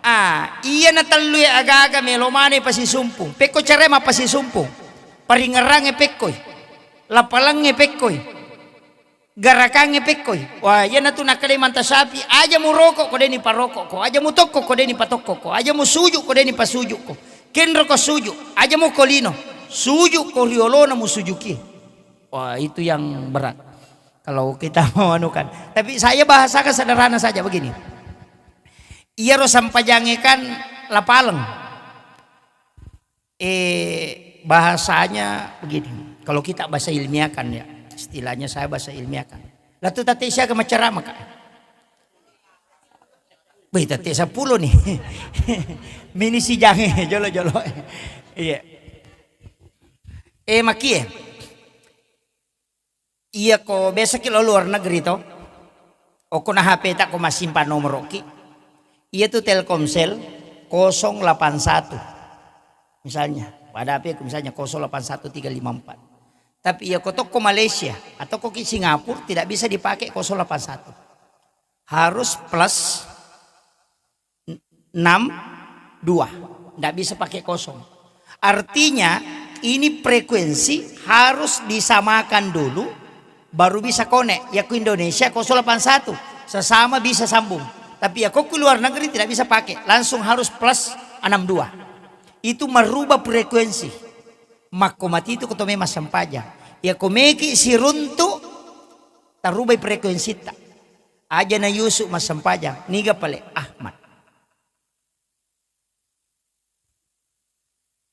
Ah, iya na tellue agaga melo mane pasisumpung. Pekko cere mappasisumpung. Paringerrangnge pekkoi. Lapalengnge pekkoi. Garakangnge pekkoi. Wah, iyanatu nakkedai Manta Syafi'i, aja muroko ko deni paroko ko, aja mutokko ko deni patokko ko, aja musuju ko deni pasuju ko. Kenro ko suju, aja muko lino. Suju ko riolona musujuki. Wah, itu yang berat. Kalau kita mau anukan. Tapi saya bahasakan sederhana saja begini. Iyaro sempajangnge kan lapaleng. Eh, bahasanya begini. Kalau kita bahasa ilmiahkan ya, istilahnya saya bahasa ilmiahkan. Latu tati siaga maceramah, Kak? Wih, tati sepuluh nih. Mini sijange, jolo-jolo. Iya. Eh, makie. Iyako biasaki lo luar negeri to, okona H P ta ko massimpan nomoroki. Iya tu Telkomsel kosong delapan satu. Misalnya, pada H P ku misalnya kosong delapan satu tiga lima empat. Tapi iyako tokko Malaysia atau ko ki Singapura tidak bisa dipakai kosong delapan satu. Harus plus enam dua. Nggak bisa pakai kosong. Artinya, ini frekuensi harus disamakan dulu, baru bisa connect. Ya, ku Indonesia kosong delapan satu, sesama bisa sambung. Tapi ya, kok ke luar negeri tidak bisa pakai, langsung harus plus enam dua. Itu merubah frekuensi. Makko mati itu ketome massempajang. Ya, ko meki siruntu, tarubai frekuensi ta. Aja na Yusuf massempajang, niga pale Ahmad.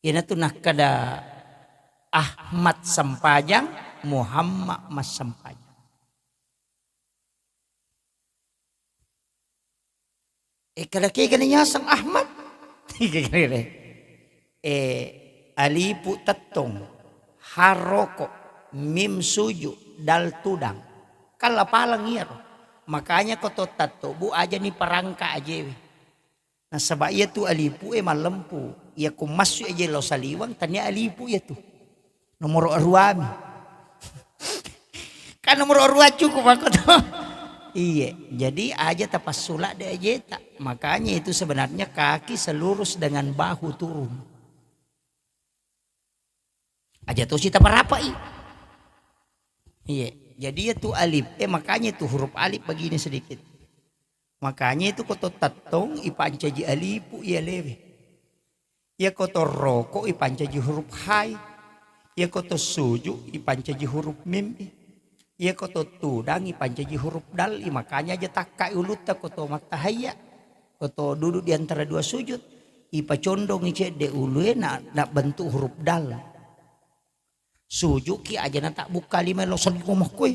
Iyanatu nakkeda Ahmad sempajang, Muhammad massempajang. Eh, kada kegana yaseng Ahmad. Eh, alifu tettong, ha roko, mim suju, dal tudang. Kan lapaleng iyaro. Makanya ko to tattobu aja ni parangka ajewe. Nasaba iya tu alifu e mallempu. Iya ku massu aje lo saliweng, tania alifu iya tu. Nomoro aruami. Kan nomoro arua cukup aku tuh. Iya, jadi aja tapassula de ajeta. Makanya itu sebenarnya kaki selurus dengan bahu turun. Aja tosi taparapai. Iya, jadi ya tu alif. Eh, makanya itu huruf alif begini sedikit. Makanya itu koto tattong ipancaji alifu iya lewe. Iya koto roko ipancaji huruf hai. Iya koto suju ipancaji huruf mim. Iya koto tudang ipancaji huruf dal. Makanya aja takkai ulutta koto mattahayya. Koto duduk di antara dua sujud. Ipacondongi cedde ulue na, na bentuk huruf dal. Sujuki aja na tak buka lima lo sengko makkoi.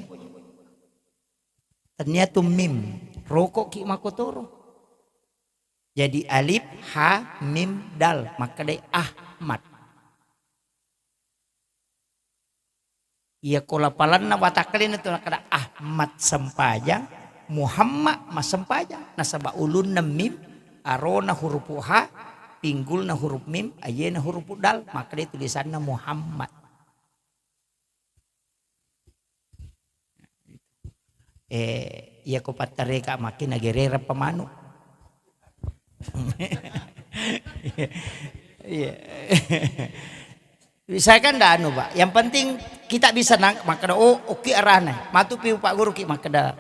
Tania tu mim. Roko ki makotoro. Jadi alif, ha, mim, dal. Makkedai Ahmad. Iya ko lapalanna watakkalena tu nakkeda Ahmad sempajang, Muhammad massempajang. Nasaba ulunna mim, arona hurupu ha, pinggulna hurup mim, ayena hurupu dal, makkeda tulisanna Muhammad. Eh, iya ko pattareka makkina gererang pamanu. Iya. Saya kan ndak anu, Pak. Yang penting kita bisa nang-, makkeda, "Oh, oke arahnya." Matu pi Pak Guru ki makkeda,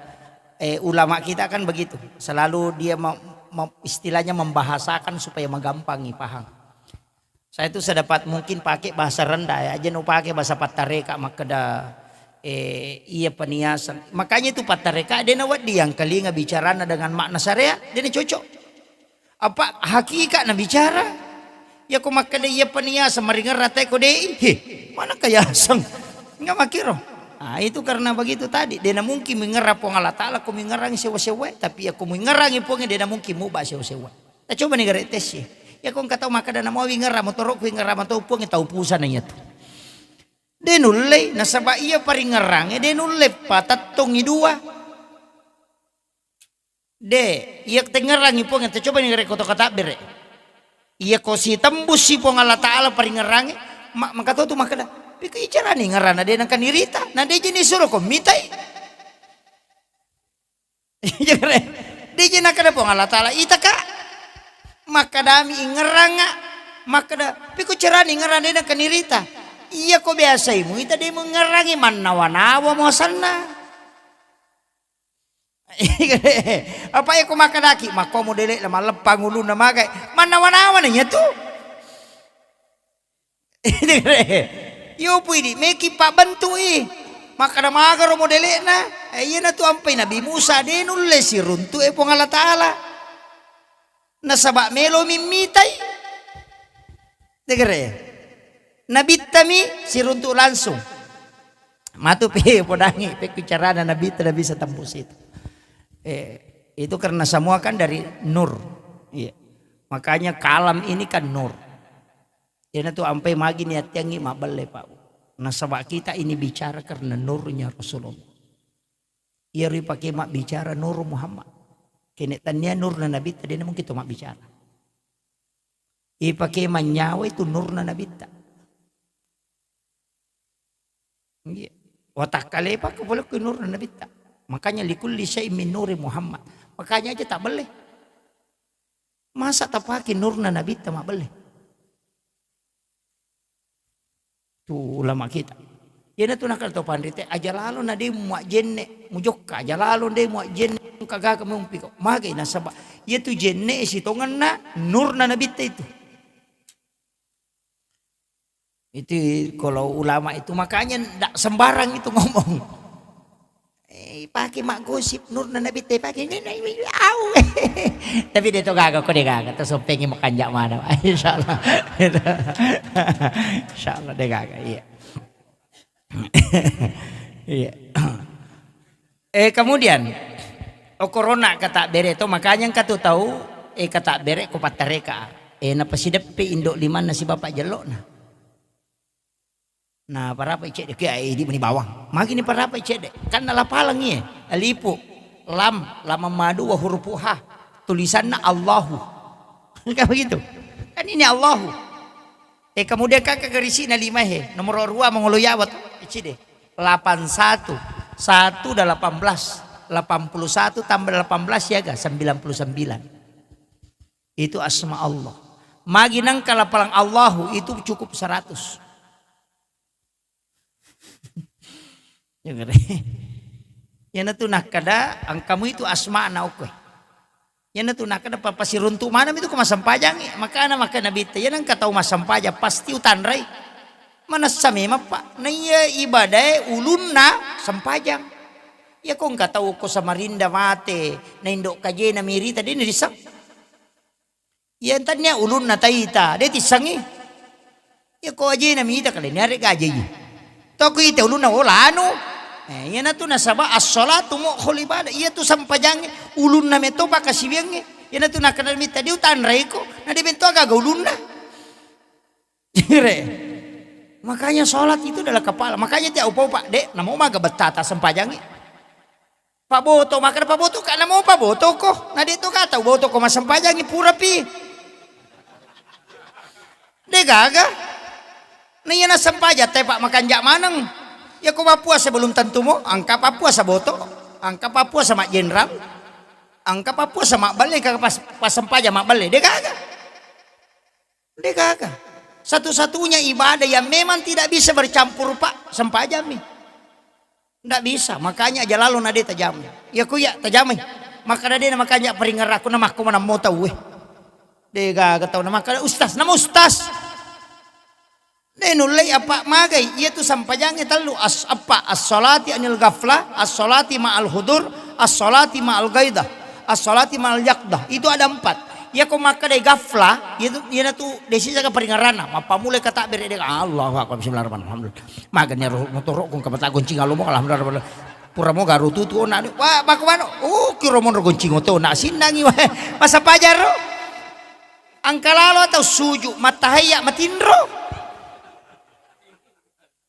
eh, ulama kita kan begitu. Selalu dia me-, me-, istilahnya membahasakan supaya menggampangi paham. Saya itu sedapat mungkin pakai bahasa rendah ya, aja no pakai bahasa pattareka makkeda, eh, iya paniaseng. Makanya itu pattareka dena wedding yang kelinga bicarana dengan makna syariat, dena cocok. Apa hakikat na bicara? Ya ko makkeda iya paniaseng maringerra te ko dei. He, mana kayaseng? Enggak makiro. Ah, itu karena begitu tadi. Dena mungkin mengerra Puang Allah Ta'ala ko mengerangi sewa-sewa, tapi ya ko mengerangi Puang dena mungkin muba sewa-sewa. Nah, coba ni gare tes ya. Ya ko engka tau makkeda namo wingerra motoro ku wingerra matau Puang tau pusana iya tu. De nulle, nasaba iya paringerrange de nulle patettongi dua. De, iya tengngerangi Puang, coba ni gare ko to katabbere. Iya ko sitembussi Puang Allah Ta'ala paringerrange, ma-, maka to tu makkeda, "Piko icarani ngerana de nengka nirita, na de jini suro ko mitai." Deje nakkeda Puang Allah Ta'ala, "Itaka?" Makkedami, "Ingerranga." Makkeda, "Piko carani ingerrang de nengka nirita?" Iya ko biasai muita de mungerrangi, mannawa-nawa muasanna. Apa iya ko makkedaki, "Makko modele'na malleppang ulunna magai." Mannawa-nawa na iya tu. Iyo pui di meki pabbentu'i. Makkeda magaro modele'na. Eh, iyana tu ampai Nabi Musa de nulle siruntu'e Puang Allah Ta'ala. Nasaba melo mimmitai. Degere. Nabittami siruntu langsung. Matu pe podangi pe bicarana Nabitta na bisa tembus itu. Eh, itu karena semua kan dari nur. Iya. Makanya kalam ini kan nur. Iyana tu ampai magi niattiangngi mabbelle, Pak. Nasaba kita ini bicara karena nurnya Rasulullah. Iyaro ipake mabbicara Nur Muhammad. Kene tannia nurna Nabitta, dena mungkin to mabbicara. Ipake manyawa itu nurna Nabitta. Iya. Watakkalepa ko pole ko nurna Nabitta. Makanya likulli syai'in min nuri Muhammad. Makanya aja tak belle. Masa tapake nurna Nabitta mabbelle? Tu ulama kita. Iyana tu nakkeda to panrite, aja lalo na de muajjenne, mujokka, aja lalo de muajjenne, engka gaga mumpi ko. Magai nasaba, iya tu jenne sitongenna nurna Nabitta itu. Itu kalau ulama itu makanya ndak sembarang itu ngomong. Eh, pake maggosip nurna Nabitta pake. Au. Tapi de to gaga ko de gaga, to sompengi makanja mana. Insyaallah. Insyaallah de gaga, iya. Iya. Eh, kemudian, okorona kata bere to, makanya engka tu tau, eh, kata bere ko pattareka. Eh, napasideppe indo limanna si bapak jellokna. Na parapai cedde, ke, eh, idi meni bawang. Magi ni parapai cedde. Kan nalapaleng iye. Alipu, lam, lam madu wa hurufu ha. Tulisanna Allahu. Kan begitu. Kan ini Allahu. Eh, kemudian kaka garisina lima he. Nomor dua mangolo yawa tu. Eh, cedde. Delapan satu. Satu dan delapan belas. Delapan puluh satu tambah delapan belas ya ga? Sembilan puluh sembilan. Itu asma Allah. Magi nengka lapalang Allahu itu cukup seratus. Iyana tu nakkeda engkamu itu asma'na okkoe. Iyana tu nakkeda papasiruntu maneng itu ko massempajangngi. Makana maka Nabitta, iyana engka tau massempajang pasti utanrai. Manessa memang, Pak. Naiya ibadae ulunna sempajang. Iya ko engka tau ko Samarinda mate, na indo kajena mirita, de' na disseng. Iya tannia ulunna taita, de' tissengi. Iya ko ajena mita kale, niare gaje iya. Toko ita ulunna, oh, lanu. Eh, iyana tu nasaba as-shalatu mukhul ibadah. Iya tu sempajangnge, ulunna meto pakasiwiangnge. Iyana tu nakkeda mita, de' utanraiko, na de' bentuk aga ulunna. Ire. Makanya sholat itu adalah kepala. Makanya tiap upa-upa, "Dek, namo maga bettata sempajangi?" Paboto, makkeda paboto ka, namo paboto ko. Na de to kata uboto ko massempajangi pura pi. De gaga. Na iya na sempajang te pak makanja maneng. Ya ko mappuasa belum tentu mo, angka pappuasa boto, angka pappuasa mak jenderal, angka pappuasa mak belle, ka pas, pas sempajang mak belle. De gaga. De gaga. Satu-satunya ibadah yang memang tidak bisa bercampur, Pak, sempajammi. Ndak bisa, makanya aja lalo na de tajamai. Ya ku ya tajamai. Maka na de na makanya peringerakku na makko manammo tau, eh. De gaga tau na maka ustaz, nama ustaz. De nullei apa magai, iya tu sampajangi tellu as, apa as-salati anil ghaflah, as-salati ma'al hudur, as-salati ma'al gaidah, as-salati ma'al yaqdah. Itu ada empat. Iya ko makkeda gafla, iya tu, iya tu desi jaga peringeranna. Mappamulai kata bere de, Allahu akbar, bismillahirrahmanirrahim. Magani ro motoro kong kapata goncing alomo, alhamdulillah. Pura mo garu tutu ona. Wah, bako mano. Oh, kiro monro goncing oto na sinnangi wae. Masa pajaro. Angka lalo atau suju, matahaya, matinro.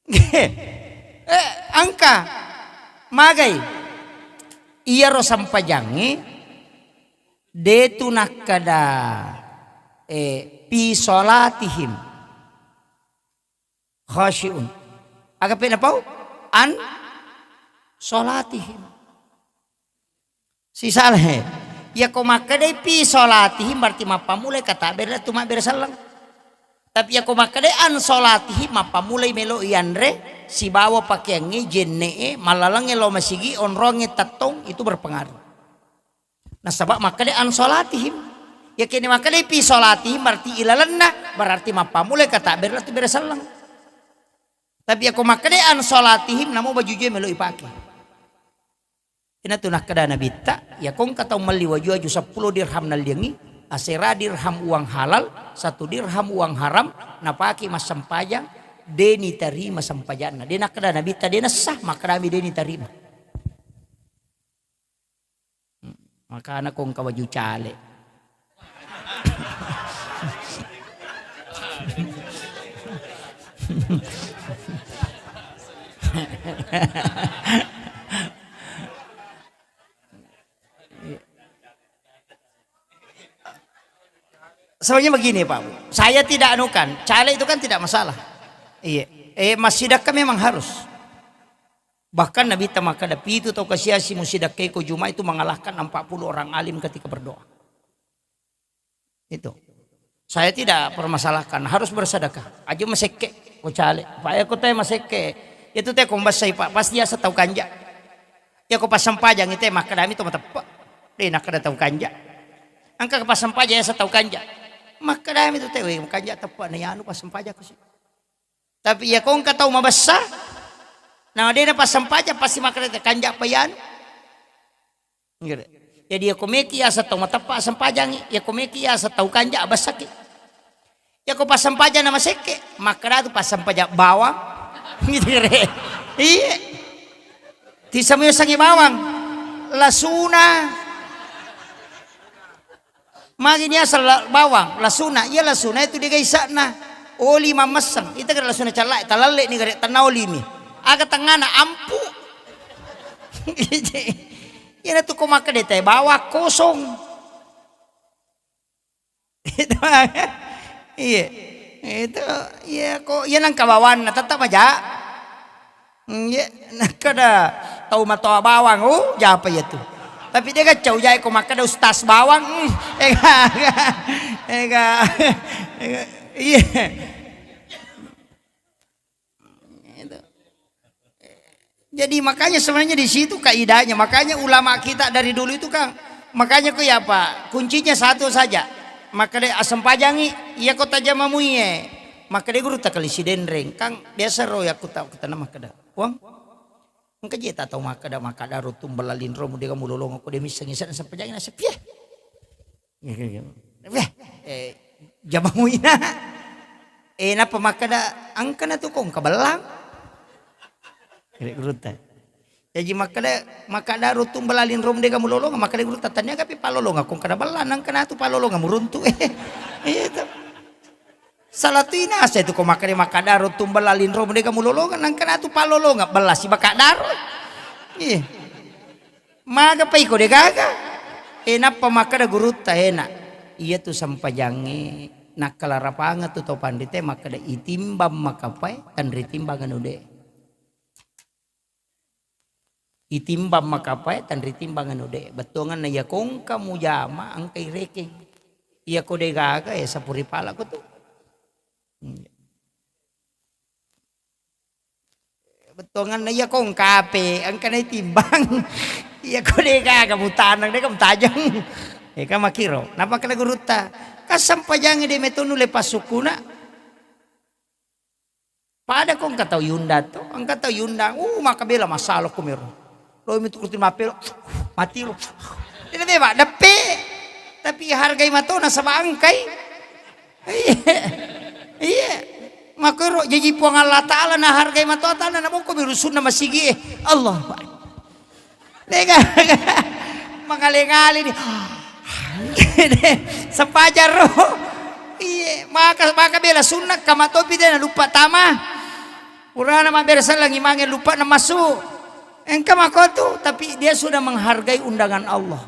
Eh, angka magai iyaro sampajangnge de tu nakkeda, eh, fi salatihim khasyi'un. Aga pe napau? An salatihim. Sisalahe. Iya ko makkedai fi salatihim berarti mappamulai kata bere tu mabbere selleng. Tapi iya ko makkedai an salatihim mappamulai melo ianre sibawa pakeangnge, jenne'e, mallalengnge lao masigi, onroangnge tettong, itu berpengaruh. Nasaba makkedai an salatihim. Iya kene makkedai fi salatihim berarti ilalenna, berarti mappamulai kata bere tu bere selleng. Tapi iya ko makkedai an salatihim namo baju jue melo ipake. Ina tu nakkeda Nabitta, iya ko engka tau melli waju-waju seppulo dirham nalliangngi, asera dirham uang halal, satu dirham uang haram, napake massempajang, de nitarima sempajanna. De nakkeda Nabitta, de nessah, makkedami de nitarima. Makana ko engka waju cale. Sebenarnya begini, Pak Bu. Saya tidak anukan, caleg itu kan tidak masalah. Iya. Eh, massidakka memang harus. Bahkan Nabitta makkeda, pitu tau kasiasi musidakkai ko Jumat itu mengalahkan empat puluh orang alim ketika berdoa. Itu. Saya tidak permasalahkan, harus bersedekah. Aja masekke ko caleg. Pak, iya ko te masekke. Itu te ko mbassai, Pak, pasti asa tau kanja. Iya ko passempajang itu makkedami to mateppe. De nakkeda tau kanja. Engka passempajang asa tau kanja. Makkedami tu te, we kanja teppe na anu passempajang ko si. Tapi iya ko engka tau mabessa, na de na passempajang pasti makkeda te kanja pa anu. Gitu. Jadi, iya ko meki asa tau mateppa sempajangi, iya ko meki asa tau kanja abessaki. Iya ko passempajang na masekke, makkeda tu passempajang bawang. Gitu re. Iya. Tisamu yasengnge bawang. Lasuna. Magi niaseng la-, bawang, lasuna. Iya lasuna itu de gaga isa'na. Oli mammesseng. Ita gare lasuna calla, talalle ni gare tenna oli mi. Aga tengngana ampu. Iyana tu ko makkeda te bawang kosong. Itu, iya. Itu, iya ko, iya nengka bawanna, tetap aja. Iya, nakkeda tau matoa bawang, oh, japa iya tu. Tapi de gaga cau jai ko makkeda ustaz bawang, hmm, ega, ega, ega, iya. Itu. Jadi makanya sebenarnya di situ kaidahnya. Makanya ulama kita dari dulu itu kan, makanya ko ya apa? Kuncinya satu saja. Makkeda assempajangi, iya ko tajama muie. Makkeda guru takali sidenreng. Kan biasa ro ya aku tahu kita nama makkeda. Wang, engka je ta tau makkeda, makkeda ro tumbala linro mu de ga mulolonga ko de misseng isen assempajangi nasepie. Weh, eh, jama muina. Eh, napa makkeda, engkana tu ko engka bellang. Kere gurutta. Jaji makkeda, makkeda ruttung belaling rom de ga mulolonga, makkeda gurutta tania gapi palolonga, ko engkana bellang, engkana tu palolonga muruntu. Eh, itu. Salah tu inasa itu ko makkeda, makkadaro tumbella linromu dega mulolongeng, nangka natu pallolongeng bella sibakaddaro. Iya. Maga pa iko degaga. E, nappa makkeda gurutta, ena. Iya tu sempajangnge nakkalarapangeng tu to panrite makkeda itimbang makapae, tanritimbang anu de. Itimbang makapae, tanritimbang anu de. Bettuanganna iya ko engka mujama, engka irekeng. Iya ko degaga, ya sapuri pala ko tu. Hmm. Bettuanganna iya ko engka ape, engka naitimbang. Iya ko degaga mutaneng, dega mutajeng. Eka makiro, nappa kena gurutta. Kasampajangi de metonu le pasukuna. Pada ko engka tau yunda to, engka tau yunda, uh, maka bela masalah ko mero. Lo mi tukur mappelo, mati lo. Ini memang depe. Tapi hargai mato nasaba engkai. Iya. Iya. Makoro jaji Puang Allah Ta'ala nahargai mato tanah, namoko mi rusunna masigi, eh. Allah. Lega. Mangale-ngale ni. Sempajang ro. Iye, maka, maka bela sunna, kama topi de nalupa tama. Purana mabbere sellang imange lupa na masuk. Engka makotu, tapi dia sudah menghargai undangan Allah.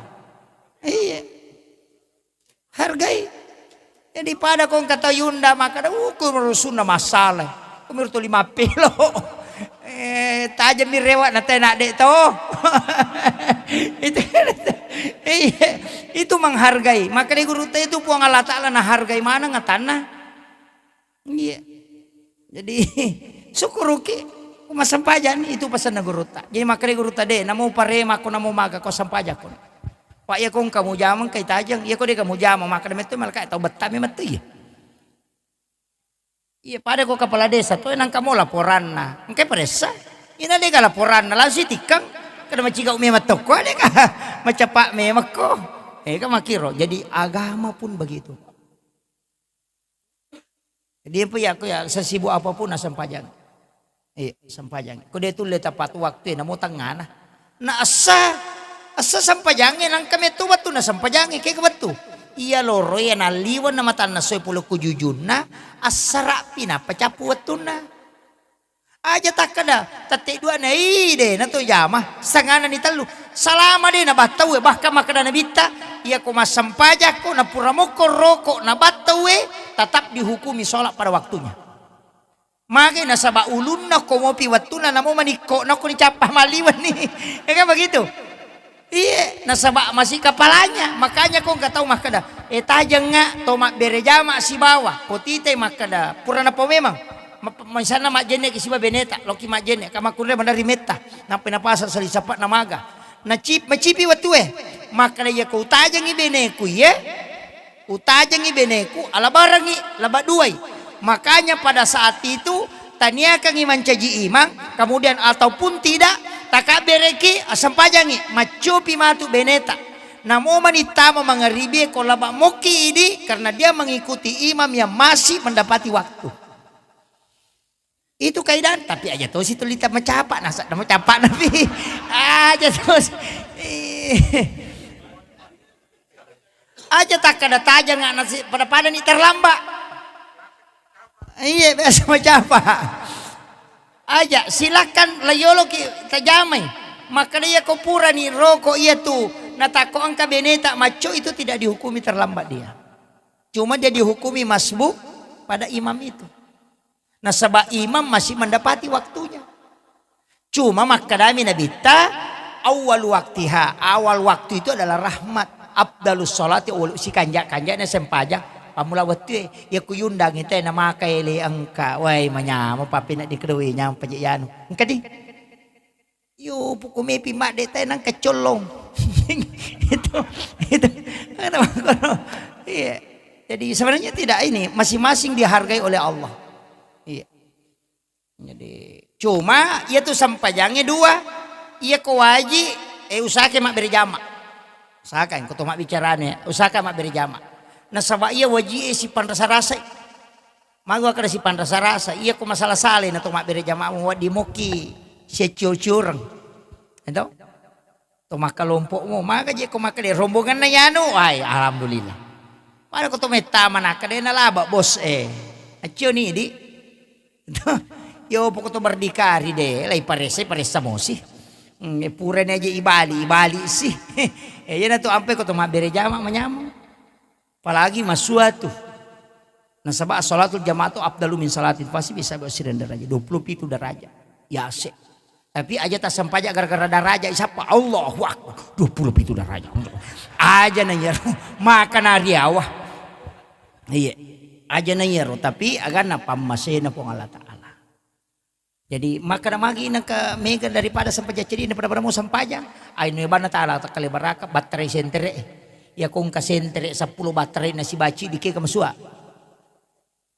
Iya. Hargai. Jadi pada ko engka tau yunda makkeda, "Uh, ko rusunna masalah. Ko miru tuli mappelo." Eh, tajemmi rewa na tena de to. Itu, iya, itu menghargai. Makkeda gurutta itu Puang Allah Ta'ala nahargai maneng atanna. Iya. Jadi, syukuruki, ko massempajang, itu pasenna gurutta. Jadi, makkeda gurutta, "De, namo parema ko, namo maga ko, sempajakko." Pak, iya ko engka mujama, engka itajeng, iya ko de ka mujama, makkeda metto malaka tau betta memang tu iya. Iya, pada ko kepala desa to, nangka mo laporanna. Engka paressa. Ina de ka laporanna, langsung tikkang. Kada macigau memang tokko, de ka macapa memang ko. Eh, ka makiro. Jadi, agama pun begitu. Dia pun ya, aku ya, sesibuk apapun, nah, sempajang. Iya, sempajang. Ko dia tulle tepat waktu, namo tengana. Nah, asa, asa sempajange, nangka metto waktu, nah, sempajange, kayak waktu. Iya loro ya, naliwan nama tanah soe pulo kujujunna, asa rapi, napa capu waktunna. Aja takkeda, tette dua na, ii, de, na to jama, sangana ni tellu. Salama de na battau, bahkan makkeda Nabitta, iya ko massempajakko, na pura mokko roko na battau, tetap dihukumi sholat pada waktunya. Mage nasaba ulunna ko mopi wettunna, namo manikko, nako nicappa maliwenni. Ya kan begitu? Iye, nasaba masih kepalanya. Makanya ko engka tau makkeda, "Eh, tajengnga to mabbere jama sibawa." Ko tite makkeda, pura napa memang. Ma-, misalna majjenne ki siba beneta, loki majjenne, ka makkunre manari metta. Nappa napasa sali sapa namaga. Nacip-, macipi wettue. Makkeda, "Iya ko utajengi beneku, iye." Utajengi beneku, alabarengi, laba duai. Makanya pada saat itu, taniakangi mancaji imang, kemudian ataupun tidak, takabbereki, sempajangi, maccopi matu beneta. Namo mani tama mangaribie ko laba mokki idi, karena dia mengikuti imam yang masih mendapati waktu. Itu kaidan, tapi aja tosi tulita macapa, nasa macapa nabi. Aja tosi. Aja takkada tajang nasi pada-pada ni terlambat. Iya, biasa macapa. Aja, silakan layoloki tajamai. Maka dia ko purani roko iya tu, natakko engka beneta macco, itu tidak dihukumi terlambat dia. Cuma dia dihukumi masbuk pada imam itu. Nasaba imam masih mendapati waktunya. Cuma makkedami Nabitta, "Awwal waktiha," awal waktu itu adalah rahmat. Afdalus sholati awwal, sikanja-kanjana sempajang pammula wettue. Iya kuyundangi te namaka ele engka, wai manyama papina dikedoi nyampa je yanu. Engka di. Yo, puku mepi madde te nang kecolong. Itu, itu. Iya. Jadi sebenarnya tidak ini, masing-masing dihargai oleh Allah. Iya. Jadi, cuma iya tu sempajangnge dua. Iya ko waji, eh, usahake mabbere jama. Usahakan ko to mabbicarane, usahakan mabbere jama. Nasaba iya waji e sipanrasa-rasai. Maga kada sipanrasa-rasa, iya ko masala-sala na to mabbere jama mu waddi moki siaccio-cioreng. Ento? To makkalompokmu, maga je ko makkede rombonganna yanu, ai alhamdulillah. Pada ko to mettama nakkede nalaba bos e. Cio ni di. Yo poko to berdikari de, lai paressa, paressa mosi. Hmm, purani aja ibali, ibali si. Eh, iyana tu ampe ko to mabbere jama manyameng. Apalagi masua tu. Nasaba salatul jamaah tu afdalu min salatin, pasti bisa bersirian derajat, dua puluh pitu derajat. Yase. Tapi aja tasempaja gara-gara daraja isappa. Allahu Akbar. Dua puluh pitu daraja. Aja na iyaro. Maka nariawa. Iya. Aja na iyaro, tapi aganna pammasena Puang Allah Ta'ala. Jadi makkeda magi nengka mega daripada sempajang ceddi, pada-pada mau sempajang. Ai nu banna taala takkale baraka battarai sentere. Ya kongka sentere seppulo battarai nasibaci dikega masua.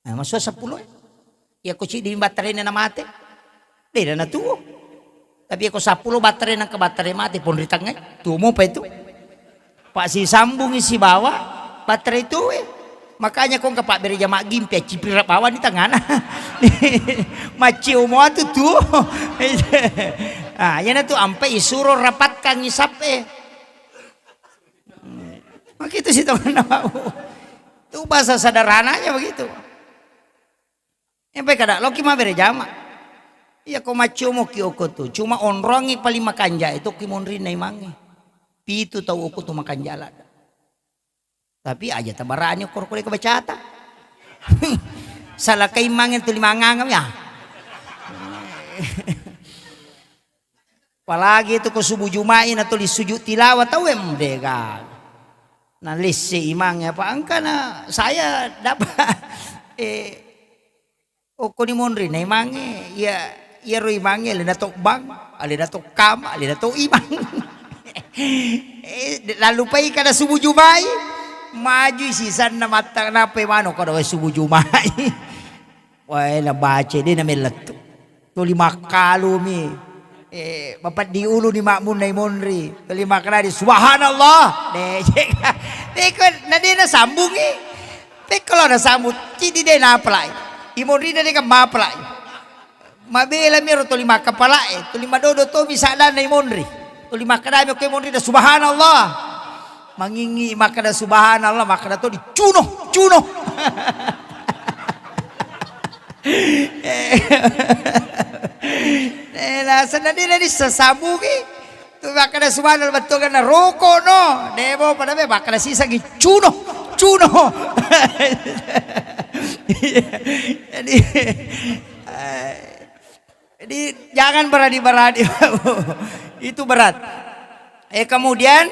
Nah, masua seppulo e. Iya ko ciddi battaraina namate. Dena natuo. Tapi iya ko seppulo battarai nangka battarai mate pong ri tengnga e. Tuo mopa itu. Pak sisambungi sibawa battarai tuo e. Makanya kongka pabbere jama gimpi accipira bawang di tengana. Maccio mo atu tuo. Ah, iyana tu ampe isuro rapatkan isap e. Begitu sih teman mau. Itu bahasa sederhananya begitu. Empe kada loki mabbere jama. Iya ko maccomoki oko tu. Cuma onrongi paling makanja itu ki monrinna imangnge. Pitu tau oko tu makanja ladda. Tapi aja tabarani okko rokko deka bacata. Salakai imangnge tuli mangangam ya. Apalagi itu ko subuh Juma'i na tuli sujud tilawah tau em dega. Na lesse imangnge apa engka na saya dapat eh okko ni monri na imangnge iya iyaro imangnge alena to bang, alena to kam, alena to imang. Eh, lalu pai kada subuh Juma'i maju sisanna matta napa mano kada wae subuh Juma'i. Wae na baca de na mellettu. Tuli makkalumi. Eh, bapeddi uluni makmunna i monri. Tuli makkedai, "Subhanallah." De, cek. Pekko na de nasambungi. Pekko lo nasambung. Cidi de napalai. I monri de kan mapalai. Mabela miro tuli makkapalae, tuli madodo tomi saddanna i monri. Tuli makkedami okko i monri da, "Subhanallah." Mangingi makkeda, "Subhanallah," makkeda to di, "Cuno, cuno." Eh, nasenna dina dissasambungi. Tu makkeda subhanallah bettuanna roko no. Demo pada be makkeda sisangi cuno, cuno. Jadi, eh, jadi jangan berani-berani. Itu berat. Eh, kemudian,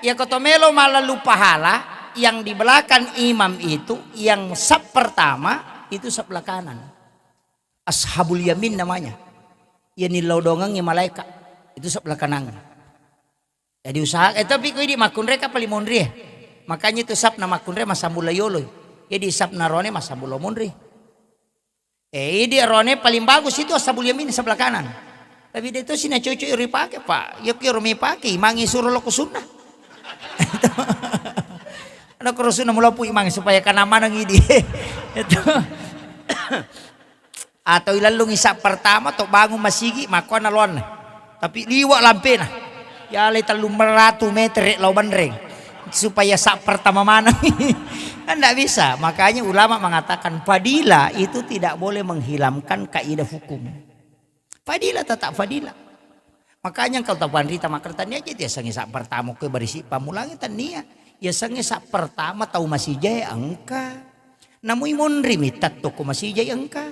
ya, kotomelo malalu pahala yang di belakang imam itu, yang saf pertama, itu sebelah kanan. Ashabul yamin namanya. Yang nilodongangi malaikat. Itu sebelah kanan. Jadi usaha, eh, tapi ko idi makkunrai ka paling monri, eh. Makanya itu saf na makkunrai massambung lao yoloi. Jadi saf na rone massambung lao monri. Eh, idi rone paling bagus itu ashabul yamin sebelah kanan. Tapi de to sina cocok ri pake, Pak. Yo ki ro mi pake, imangi suro loko sunna. Ada koro sunna mulopu imangi supaya kana maneng idi. Itu. Atau ilallungi saf pertama to bangun masigi makkuanna loanna. Tapi liwa lampena. Yalai tellung ratu meter lao banreng supaya saf pertama maneng. Kan ndak bisa. Makanya ulama mengatakan fadilah itu tidak boleh menghilangkan kaidah hukum. Fadilah tetap fadilah. Makanya engka tau panrita makkertania aja dia sangi saf pertama koe barisi pamulangi tania. Ya sangi saf pertama tau masijae engka. Namui monri mi tatto ko masijai engka.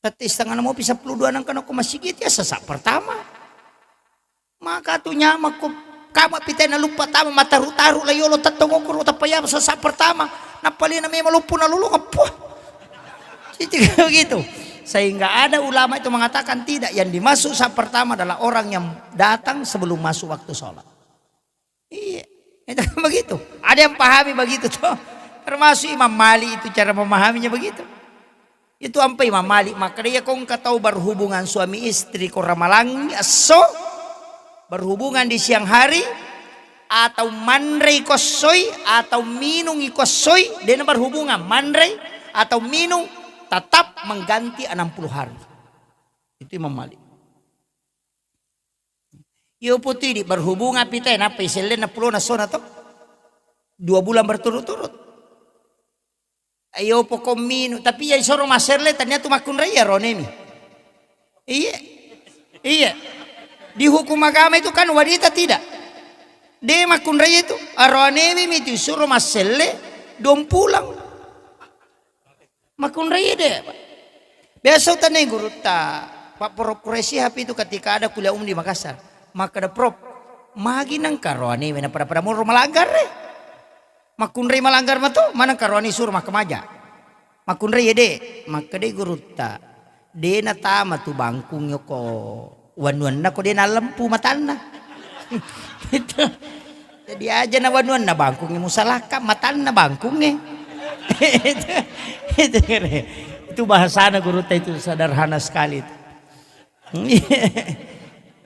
Tette setengah mopi seppulo dua nangka nako masigi tiasa saf pertama. Maka tu nyamakko kama pitena luppa tama mataru-taru la yolo tettong okoro tappa ya saf pertama. Napalena memang luppu nalolo ngeppuh. Itu begitu. Sehingga ada ulama itu mengatakan tidak, yang dimaksud saf pertama adalah orang yang datang sebelum masuk waktu sholat. Iya, itu kan begitu. Ada yang pahami begitu tuh. Termasuk Imam Malik itu cara memahaminya begitu. Itu ampe Imam Malik makkeda, iya ko engka tau berhubungan suami istri ko ramalangi esso, berhubungan di siang hari, atau manrei ko essoi, atau minungi ko essoi, dena berhubungan manrei atau minung, tetap mengganti enam puluh hari. Itu Imam Malik. Iyo putui di berhubungan pita nappa iselle na pulona sona to. Dua bulan berturut-turut. Iyo pokok minu, tapi iya isoro masselle tania tu makkunrai iya ronemi. Iya. Iya. Di hukum agama itu kan wanita tidak. De makkunrai itu, aroanemi mi tu isuro masselle dong pulang. Makkunrai de. Biasa utanai gurutta, Pak Prof Quraisyihab itu ketika ada kuliah umum di Makassar. Makkeda, "Prof, magi nengka roanemi na pada-pada moro malanggar e. Makkunrai malanggar mato, maneng karoani suro makkamaja." Makkunrai ede, makkedai gurutta, "De natama tu bangkung yoko wanuanna ko de nalempu matanna." Itu. Jadi aja na wanuanna bangkungnge musalakka, matanna bangkungnge. Itu, itu, itu bahasana gurutta itu sederhana sekali itu.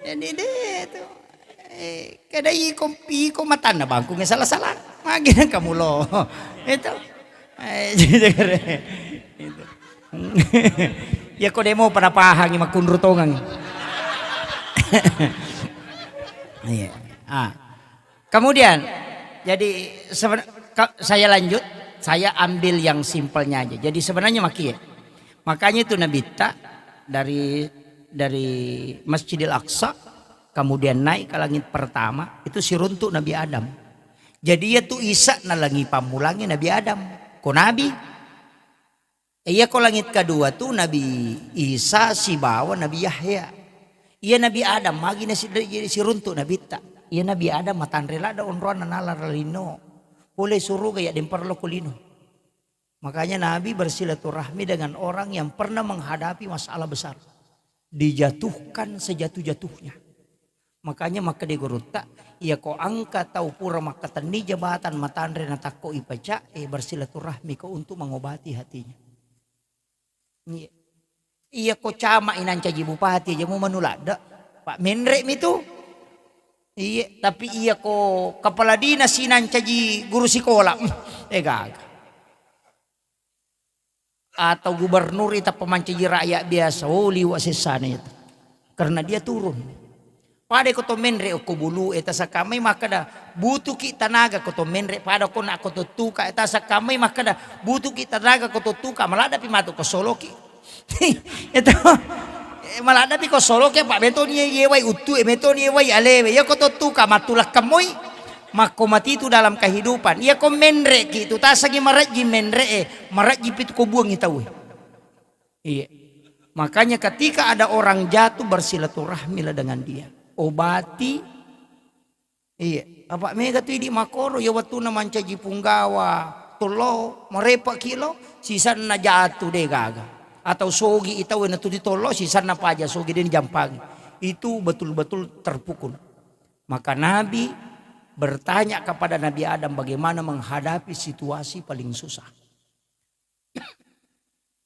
Jadi de itu. Eh, kada iko, iko matanna bangkungnge salah-salah. Magi nengka mulo. Itu. Eh, jadi kare. Itu. Ya ko demo pada pahangi makkunru tongang. Iya. Ah. Kemudian, jadi seben-, ka-, saya lanjut, saya ambil yang simpelnya aja. Jadi sebenarnya makie. Makanya itu Nabitta dari, dari Masjidil Aqsa, kemudian naik ke langit pertama, itu siruntuk Nabi Adam. Jadi iya tu Isa nalangi pammulangi Nabi Adam. Ko Nabi, iya ko langit kedua tu Nabi Isa sibawa Nabi Yahya. Iya Nabi Adam magi na si-, siruntuk Nabitta. Iya Nabi Adam matanre ladda onroanna nala lino. Pole suruga ya dempar lo ko lino. Makanya Nabi bersilaturahmi dengan orang yang pernah menghadapi masalah besar. Dijatuhkan sejatuh-jatuhnya. Makanya makkeda gurutta, iya ko engka tau pura makkatenni jabatan matanre natakko ipaca, eh, bersilaturahmi ko untuk mengobati hatinya. Iya. Iya ko cama inancaji bupati aja mu manu ladde, Pak, menre mi tu. Iya, tapi iya ko kepala dinas inancaji guru sikola, eh gaga. Atau gubernur ita pemancaji rakyat biasa, oh liwa sessana itu. Karena dia turun. Pada ko to menre okko bulu e tasakkamai makkeda butuki tanaga ko to menre pada ko nak ko to tuka e tasakkamai makkeda butuki tanaga ko to tuka maladda pi matu ko soloki. Itu. Eh, maladda pi ko soloki apa metoni ye wai uttu e metoni ye wai alewe ya ko to tuka matulak kemoi. Makko matitu dalam kehidupan. Iya ko menre ki tu tasagi marajji menre e, marajji pitu ko buangi tau e. Iya. Makanya ketika ada orang jatuh bersilaturahmilah dengan dia. Obati. Iya. Apa mega tu idi makoro ya wattuna mancaji punggawa tollo marepa kilo sisanna jatuh de gaga. Atau sogi itau na tu ditollo sisanna paja sogi de jampangi. Itu betul-betul terpukul. Maka Nabi bertanya kepada Nabi Adam bagaimana menghadapi situasi paling susah.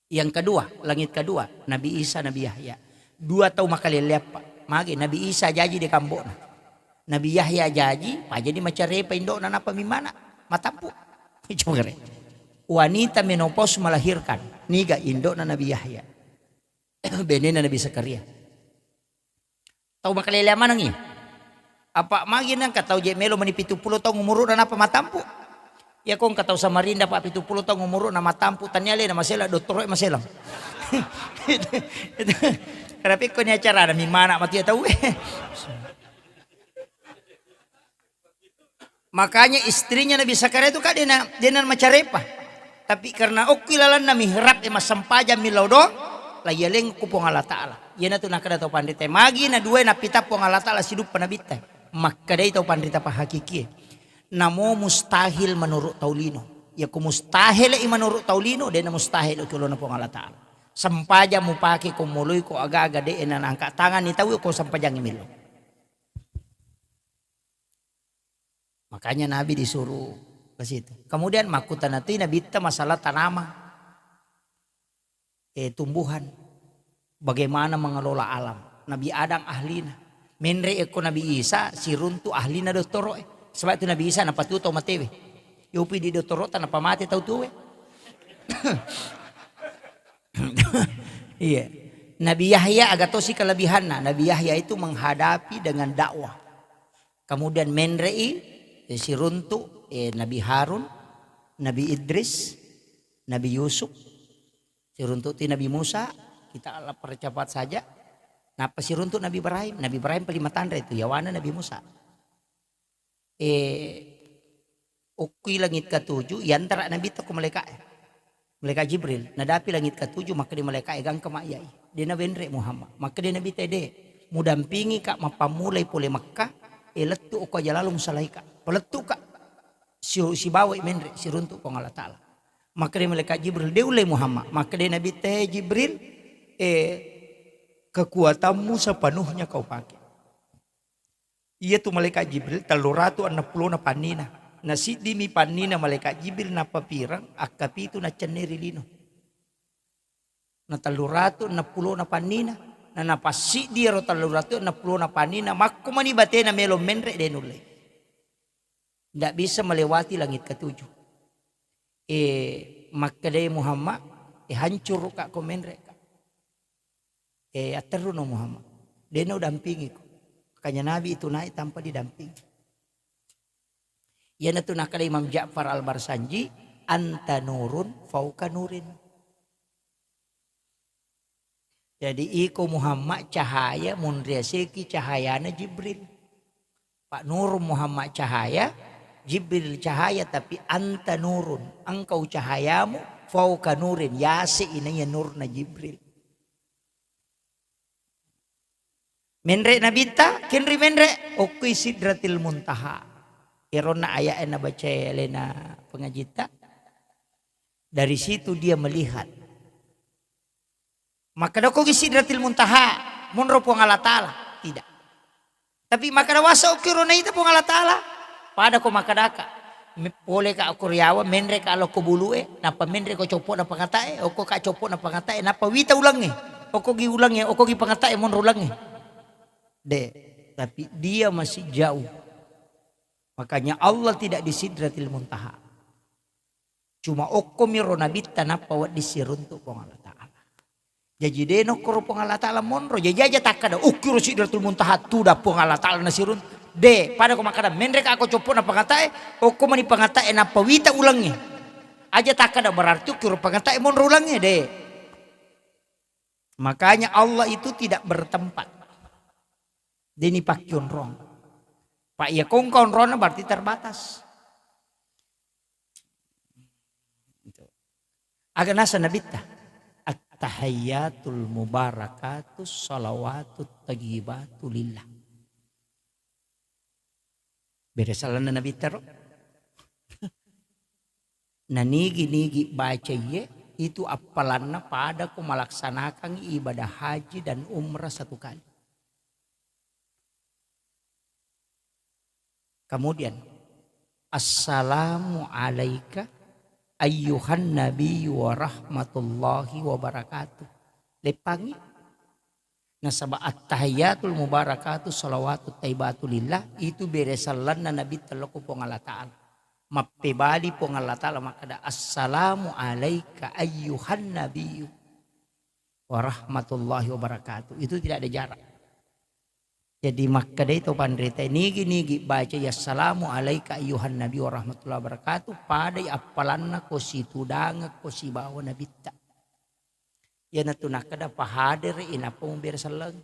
Yang kedua, langit kedua, Nabi Isa, Nabi Yahya. Dua tau makaleleappa. Magi Nabi Isa jaji de kambokna. Nabi Yahya jaji, pajani macarepa indokna napa mimana matampu. Coba kare. Wanita menopause melahirkan. Niga indokna Nabi Yahya. Benena Nabi Zakaria. Tau makalelea manengngi. Apa magi nengka tau je melo meni pitu pulo taung umuru'na napa matampu. Iya ko engka tau Samarinda pa pitu pulo taung umuru'na matampu tania lena masela dottoro e masela. Itu, itu. Karena pekko ni acara ada mimana mati ya tau. Makanya istrinya Nabi Zakaria itu kan dena, dena macarepa. Tapi karena okki lalanna mihrab e massempajang millau doang, la iyaleng ku Puang Allah Ta'ala. Iyana tu nakkeda tau panrita magi na dua napita Puang Allah Ta'ala siduppa nabitta. Makkedai tau panrita pahakikie. Namo mustahil menurut tau lino. Ya ku mustahil i menurut tau lino, dena mustahil okki lona Puang Allah Ta'ala. Sempajang mupake ko moloi ko aga-aga de na angkat tangan ni tau ko sempajang millau. Makanya Nabi disuruh ke situ. Kemudian makkutana tu Nabitta masalah tanaman, eh, tumbuhan, bagaimana mengelola alam. Nabi Adam ahlina. Menre ekko Nabi Isa siruntu ahlina dottoro e. Sebab itu Nabi Isa napatu tau matewe. Yopi di dottoro tanpa mate tau tuwe. Iya. Nabi Yahya aga tosi kelebihanna. Nabi Yahya itu menghadapi dengan dakwah. Kemudian menre'i, eh, siruntu, eh, Nabi Harun, Nabi Idris, Nabi Yusuf, siruntu'ti Nabi Musa, kita Allah percepat saja. Nappa siruntu' Nabi Ibrahim, Nabi Ibrahim paling matanre tu, yawana Nabi Musa. Eh, okkui langit katuju, yantara Nabitta ko malaika'e. Malaikat Jibril, nadapi langit katuju, makkeda malaika'e, "Gangka ma'yai." De' nawenre' Muhammad. Makkeda Nabitta, "De', mudampingika mappammulai pole Makkah, eh, lettu' okko aja lalo musalaika. Palettu'ka. Si-, sibawai menre', siruntu' Puang Allah Ta'ala." Makkeda malaikat Jibril, "De' ulle Muhammad." Makkeda Nabitta, "He Jibril, eh, kekuatanmu sepenuhnya kau pakai." Iyatu malaikat Jibril telluratu enneng pulona pannina. Nasiddimi pannina malaikat Jibril nappapireng, akkapitu naccenne ri lino. Na telluratu enneng pulona pannina, na napassiddi ero telluratu enneng pulona pannina, makko mani batena melo menre' de' nulle. Ndak bisa melewati langit ketujuh. Eh, makkedai Muhammad, eh, hancuru'ka ko menre'ka. Eh, atterruno Muhammad. De'na udampingiko. Makanya Nabi itu naik tanpa didampingi. Iyanatu nakkeda Imam Ja'far Al-Barsanji, "Anta nurun fauqa nurin." Jadi, iko Muhammad cahaya, munriaseki cahayana Jibril. Pak Nur Muhammad cahaya, Jibril cahaya, tapi anta nurun, engkau cahayamu, fauqa nurin, yase inaiya nurna Jibril. Menre' Nabitta, kenri menre', okkoi Sidratil Muntaha. Eronna ayat yang nabaca alena pengajitta. Dari situ dia melihat. Makkeda okkogi Sidratil Muntaha, monro Puang Allah Ta'ala. Tidak. Tapi makkeda wasa okkiro naita Puang Allah Ta'ala. Pada ko makkedaka. Me-, poleka okko riawa, menreka lokko bulu'e, nappa menreko coppo'na pangata'e, okkoka coppo'na pangata'e, nappa wita ulengnge. Okkogi ulengnge, okkogi pangata'e monro ulengnge. De', tapi dia masih jauh. Makanya Allah tidak di Sidratil Muntaha. Cuma okkomiro Nabitta nappa wedding siruntu' Puang Allah Ta'ala. Jaji de' nokkoro Puang Allah Ta'ala monro. Jaji aja takkeda, "Ukkiro Sidratul Muntaha tudang Puang Allah Ta'ala nasiruntu'." De', pada ko makkeda, "Menreka ko coppo'na pangata'e, okko mani pangata'e nappa wita ulengnge." Aja takkeda berarti ukkiro pangata'e monro ulengnge, de'. Makanya Allah itu tidak bertempat. De'ni pakkonrong. Pak, iya kongkonronna berarti terbatas. Aga nasa Nabitta, "At-tahiyyatul mubarakatus shalawatut thayyibatu lillah." Bere salanna Nabitta ro. Nanigi-nigi baca iye, itu appalanna pada ko malaksanakan ibadah haji dan umrah satu kali. Kemudian, "Assalamu alaika ayyuhan nabiyyu wa rahmatullahi wa barakatuh." Leppangi. Nasaba attahiyatul mubarakatu salawatut taibatu lillah, itu bere sallanna Nabitta lokko Puang Allah Ta'ala. Mappebali Puang Allah Ta'ala makkeda, "Assalamu alaika ayyuhan nabiyyu wa rahmatullahi wa barakatuh." Itu tidak ada jarak. Jadi makkedai to panrita, nigi-nigi bacai assalamu alaika ayyuhan nabi wa rahmatullahi wa barakatuh, padai appalanna ko situdangeng ko sibawa nabitta. Iyanatu nakkeda pahadere inappa mubere selleng.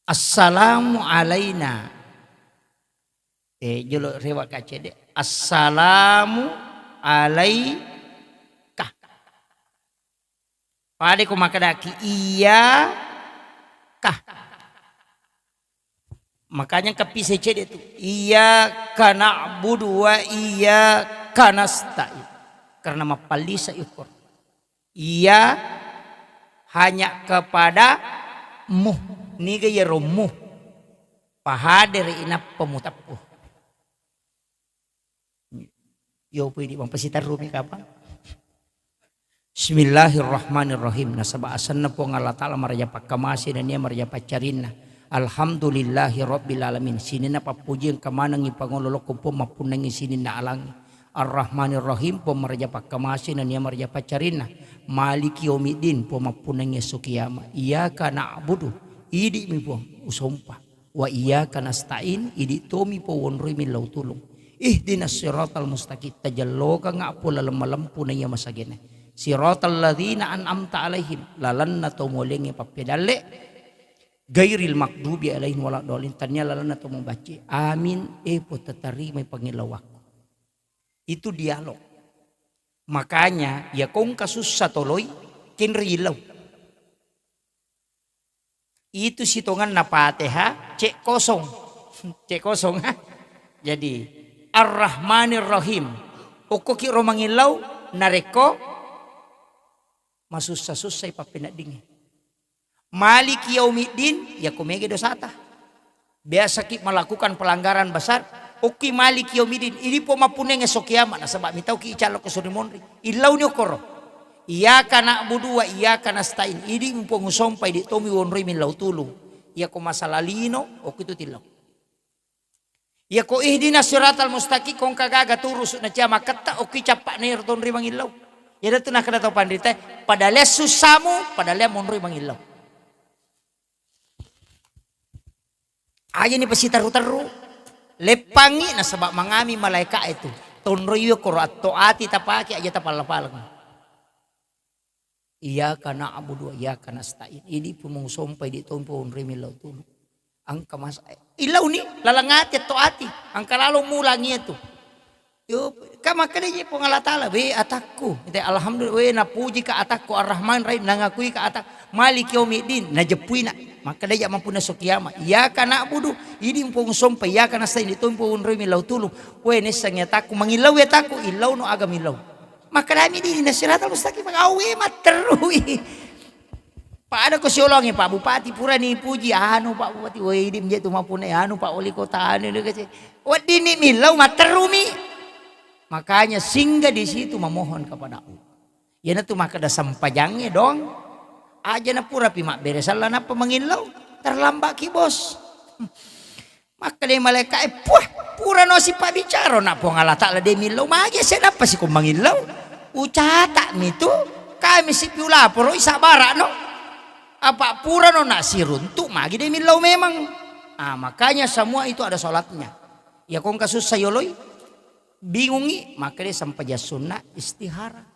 Assalamu alaina. Eh, jolo rewa kacede. Assalamu alaika. Pada ko makkedaki iyyaka. Makanya kepisai cede tu. Iyyaka na'budu wa iyyaka nasta'in. Karena mappallisa ukur. Iya hanya kepadamu. Niga iyaro mu. Pahadere inappa muteppu. Yo pui di mampasiterru mi kapang. Bismillahirrahmanirrahim. Nasaba asenna Puang Allah Ta'ala maraja pakkamase nennia maraja paccarinna. Alhamdulillahi rabbil alamin. Sininna pappuji engka manengngi pangolo lokko Puang mappunnangngi sininna alangnge. Arrahmanirrahim, Puang maraja pakkamase nennia maraja paccarinna. Maliki yaumiddin, Puang mappunnangngi esso kiama. Iyyaka na'budu, idi'mi Puang usompa. Wa iyyaka nasta'in, idi' tomi Puang wonroi millau tulung. Ihdinas siratal mustaqim, tajellokangnga po laleng malempu na iya masagena. Siratal ladzina an'amta alaihim, lalenna to mualengnge pappedalle, ghairil maghdubi alaihim waladdallin, tania lalenna to mubacci. Amin, e po tatarimai pangellauakku. Itu dialog. Makanya, iya ko engka sussa toloi, kenro illau. Itu sitongenna Fatihah, cek kosong. Cek kosong, ha? Jadi, Ar-Rahmanir Rahim. Okkoki ro mangillau, narekko masussa-sussai pappeneddingnge. Maliki yaumiddin, yako mega dosata. Biasaki melakukan pelanggaran besar, okki maliki yaumiddin, idi po mappunnai esso kiamat, nasaba mitauki icallo ko suri monri. Illauni okkoro. Iyyaka na'budu wa iyyaka nasta'in. Idi mupongusompai, idi tomi wonroi millau tulung. Iyako masalah lino, okki tu tillau. Iyako ihdinas siratal mustaqim, ko engka gaga turusu na cia maketta, okki cappa nero tonri mangillau. Iyana tu nakkeda tau panrita, pada lea sussamu, pada lea monroi mangillau. Aja ni pasiterru-terru, leppangngi nasaba mangami malaeka itu. Tonroi okkoro atto ati tapake aja tapalla-paleng. Iyyaka na'budu wa iyyaka nasta'in. Idi pumung sompai di tompo onroi millau tulu. Engka mas-, illauni laleng ati atto ati. Engka lalo mulangi itu. Yo, ka makkeda je Puang Allah Taala, "We atakku." Ite, "Alhamdulillah, we napuji ka atakku, Ar-Rahman Rahim, nangakui ka atak, Maliki yaumiddin," najeppuina. Makkeda ja mampuna so kiamat, "Iyyaka na'budu," idi mpong sompa, "Iyyaka nasta'in," itu mpong onroi millau tulung. "We nessangi atakku, mangillau atakku, illauno aga millau." Makkedami di, "Ihdinas siratal mustaqim," awe matterui. Pada ko siolongi Pak Bupati purani puji, anu Pak Bupati, woi, idi mje tu mapune, anu Pak Wali Kota, anu, anu kece. Weddinni millau matterumi. Makanya singgah di situ memohon kepada Allah. Iyana tu makkeda sempajangnge dong. Aja na pura pi mabbere sella nappa mangillau. Terlambat ki bos. Makkeda malaeka'e, "Puah, purano sipabbicara na Puang Allah Taala de millau, magi se nappa siko mangillau? Ucata'mi tu, kami sipi ulaporoi sabbara'no. Apa purano na siruntu, magi de millau memang." Ah, makanya semua itu ada sholatnya. Ya kongka susah yoloi, bingungi, makkeda sempajang sunna istihara.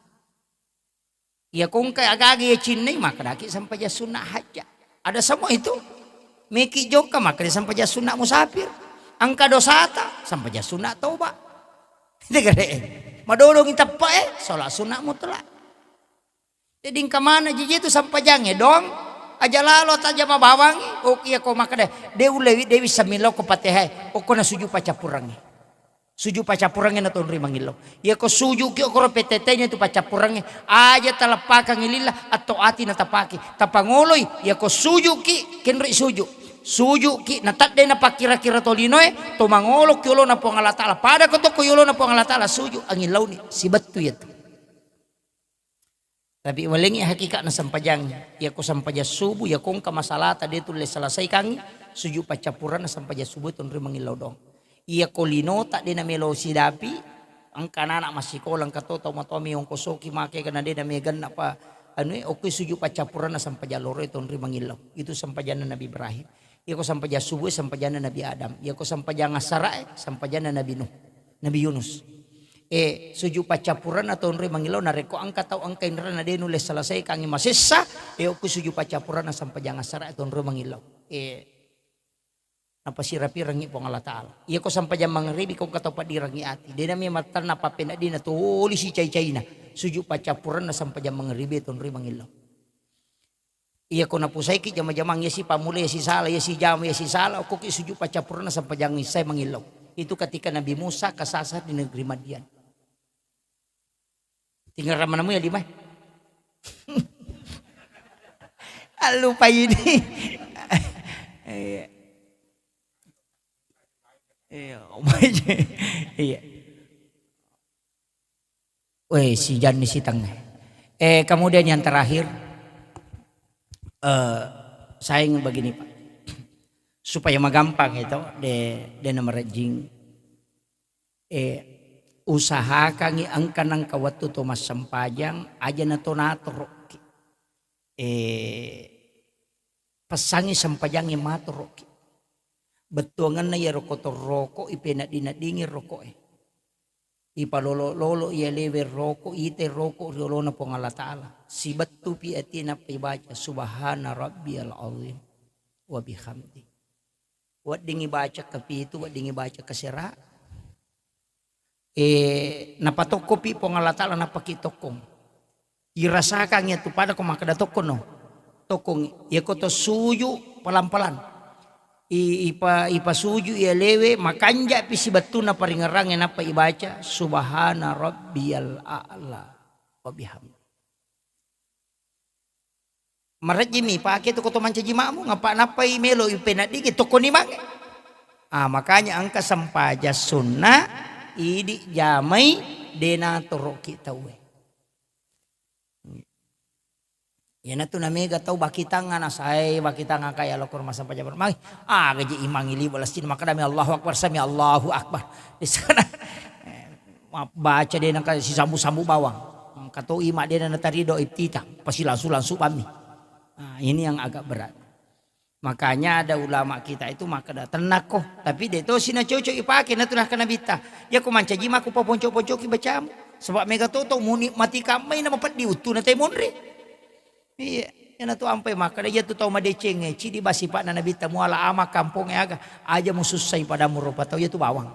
Iya kongka aga-aga iya cinnai, makkedaki sempajang sunna hajja. Ada semua itu. Meki jokka, makkeda sempajang sunna musafir. Engka dosata, sempajang sunna toba. Itu kere. Madodongi teppa, eh, sholat sunna mutlak. Jadi engka mana jiji itu sempajangnge dong. Aja lalo tajama bawangi. Oh iya ko makkeda, de ulewi, dewi semilo ko Fatihah. Oh ko na suju paccappurangnge. Suju paccappurangnge na tonroi mangillau. Iyako sujuki okoro pettetaini tu paccappurangnge, aja taleppakangngi lillah, atto ati na tapake. Tapangoloi, iyako sujuki, kenroi suju. Sujuki, na tadde na pakkira-kira tolinoe, to mangoloki olona Puang Allah Taala. Pada ko tokko yolona Puang Allah Taala, suju, angillauni, sibettu iyatu. Tapi walengngi hakikatna sempajang. Iyako sempajang subuh, iyako engka masalata de tulle selesaikangngi, suju paccappuranna sempajang subuh tonroi mangillau dong. Iyako linota de namelo sidapi, engka anak massikola, engka to tau matoa miongkosoki make karena de nameganna pa anue, okko suju paccappuranna sempajang loroe tonroi mangillau. Itu sempajanna Nabi Ibrahim. Iyako sempajang subuh, sempajanna Nabi Adam. Iyako sempajang assarae, sempajanna Nabi Nuh, Nabi Yunus. Eh, suju paccappuranna tonroi mangillau, narekko engka tau engka inrana de nulle selesaikangngi masessa, eh, okko suju paccappuranna sempajang assarae tonroi mangillau. Eh, napasira-pirangngi Puang Allah Taala. Iyako sempajang mangribi ko engka tau paddirangngi ati. De nami mattanna pappeneddinna tolisi cai-caina. Suju paccappuranna sempajang mangribi tonroi mangillau. Iyako napusaiki jama-jamang, iya si pammula, iya si sala, iya si jama, iya si sala, okkoki suju paccappuranna sempajang issae mangillau. Itu ketika Nabi Musa kesasar di negeri Madian. Tinggal ramanamu ya lima. Allupai ini. Iya. Iya, iya. Weh, si Janni siteng. Eh, kemudian yang terakhir, eh, saya ingin begini, Pak. Supaya magampang itu, de, de namarejjing. Eh, usahakangi engka nengka wettu to massempajang, aja na to natoroki. Eh, pessangi sempajangnge matoroki. Bettuangenna iyaro ko to roko, ipeneddi-neddingi rokoe. Ipalolo-lolo iya lewe roko, ite roko ri olona Puang Allah Ta'ala. Sibettupi ati nappa ibaca, "Subhana rabbiyal azim wa bihamdi." Wedding ibaca kepitu, wedding ibaca kesera. Eh, napatokkopi Puang Allah Ta'ala, napaki tokkong. Irasakang iyatu pada ko makkeda tokkono. Tokkong, iyako to suju pelan-pelan. I-, ipa-, ipasuju iya lewe, makanja'pi sibettunna paringerrangnge nappa ibaca, "Subhana rabbiyal a'la wa bihamdi." Marejjimi pake tu ko to mancaji makmum, ngapa nappai melo ipenaddigi tokkoni mange. Ah, makanya engka sempajang sunna, idi jamai, de natoroki tauwe. Iyanatu namega tau bakitang ana sae, bakitang angka ya lokor masempajang mai. Ah, gaji imang ili balessin makadami Allahu Akbar, sami Allahu Akbar. Di sana, eh, ma-, baca de nangka sisambu-sambu bawang. Engka to ima de natarido iftitah, pasti langsung-langsung bammi. Nah, ini yang agak berat. Makanya ada ulama kita itu makkeda, "Tennakko." Tapi de to sina cocok ipake, natu nakkeda Nabitta, "Iya ko mancaji mako paponco-poncoki bacamu." Sebab mega to to muni mati kammai na mapeddi uttu na te monri. Iya, iyanatu ampai makkeda, iya tu tau madeceng e, cidi basipa'na Nabitta, muala ama kampongnge aga, aja musussai padamu rupa tau, iya tu bawang.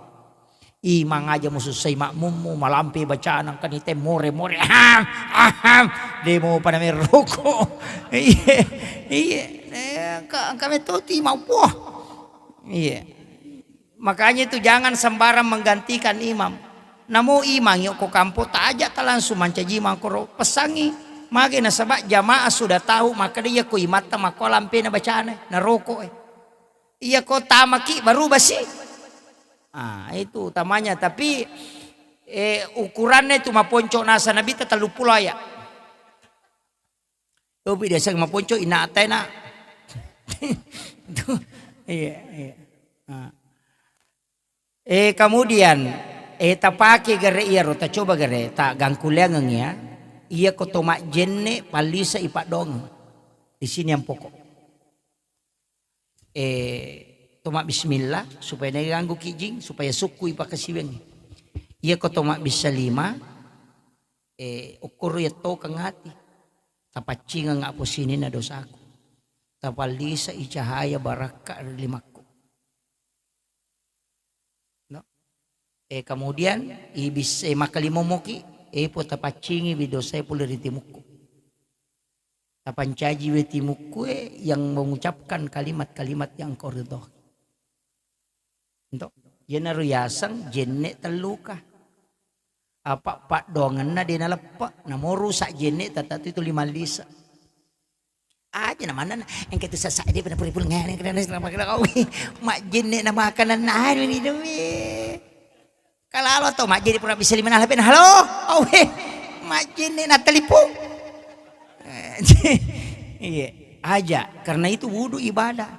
Imang aja musussai makmummu, malampe bacana, engkani te more-more, aham, aham, demo pada meroko. Iya, iya, eh, engka, engka metoti mau, wah. Iya. Makanya itu jangan sembarang menggantikan imam. Namo imang yoko kampo, taja ta langsung mancaji mangkoro, pesangi. Mage nasaba jamaah sudah tahu, maka dia ko imatta makko lampena bacana, naroko e. Iya ko tamaki baru basi. Ah, itu utamanya. Tapi, eh, ukurannya itu maponco nasa Nabitta telluppulo ayat. Topi biasa maponco ina atai na. Itu, iya, iya. Ah. Eh, kemudian, eh, tapake gare iyaro, tacoba gare, ta gangkuleangeng ya. Iya ko to majjenne, pallisa ipaddoangeng. Di sini yang pokok. Eh, to mabbismillah, supaya naiganggu ki jing, supaya sukku ipakasiweng. Iya ko to mabbissa lima, eh, okkoro yattokeng ati. Tapaccingeng appo sininna dosaku. Tapallisai cahaya barakka ri limakku. No? Eh, kemudian, ibis-, eh, makkalimomoki, eh, po tapaccingi wi dosae pole ri timukku. Tapancaji we timukku e yang mengucapkan kalimat-kalimat yang kau ridhoi. Ento, iyanaro yaseng jenne telluka. Apa paddoangenna de naleppe, namo rusak jenne tata tu itu lima lise. Aja na manenna, engka tu sasa de pernah pura-pura ngene, kena, kena, kena, kena, majjenne na makanan na anu ni demi. Kalalo to majjenne pura bisa lima nala pena, "Halo, awe, majjenne na telepon." Iya, aja, karena itu wudu ibadah.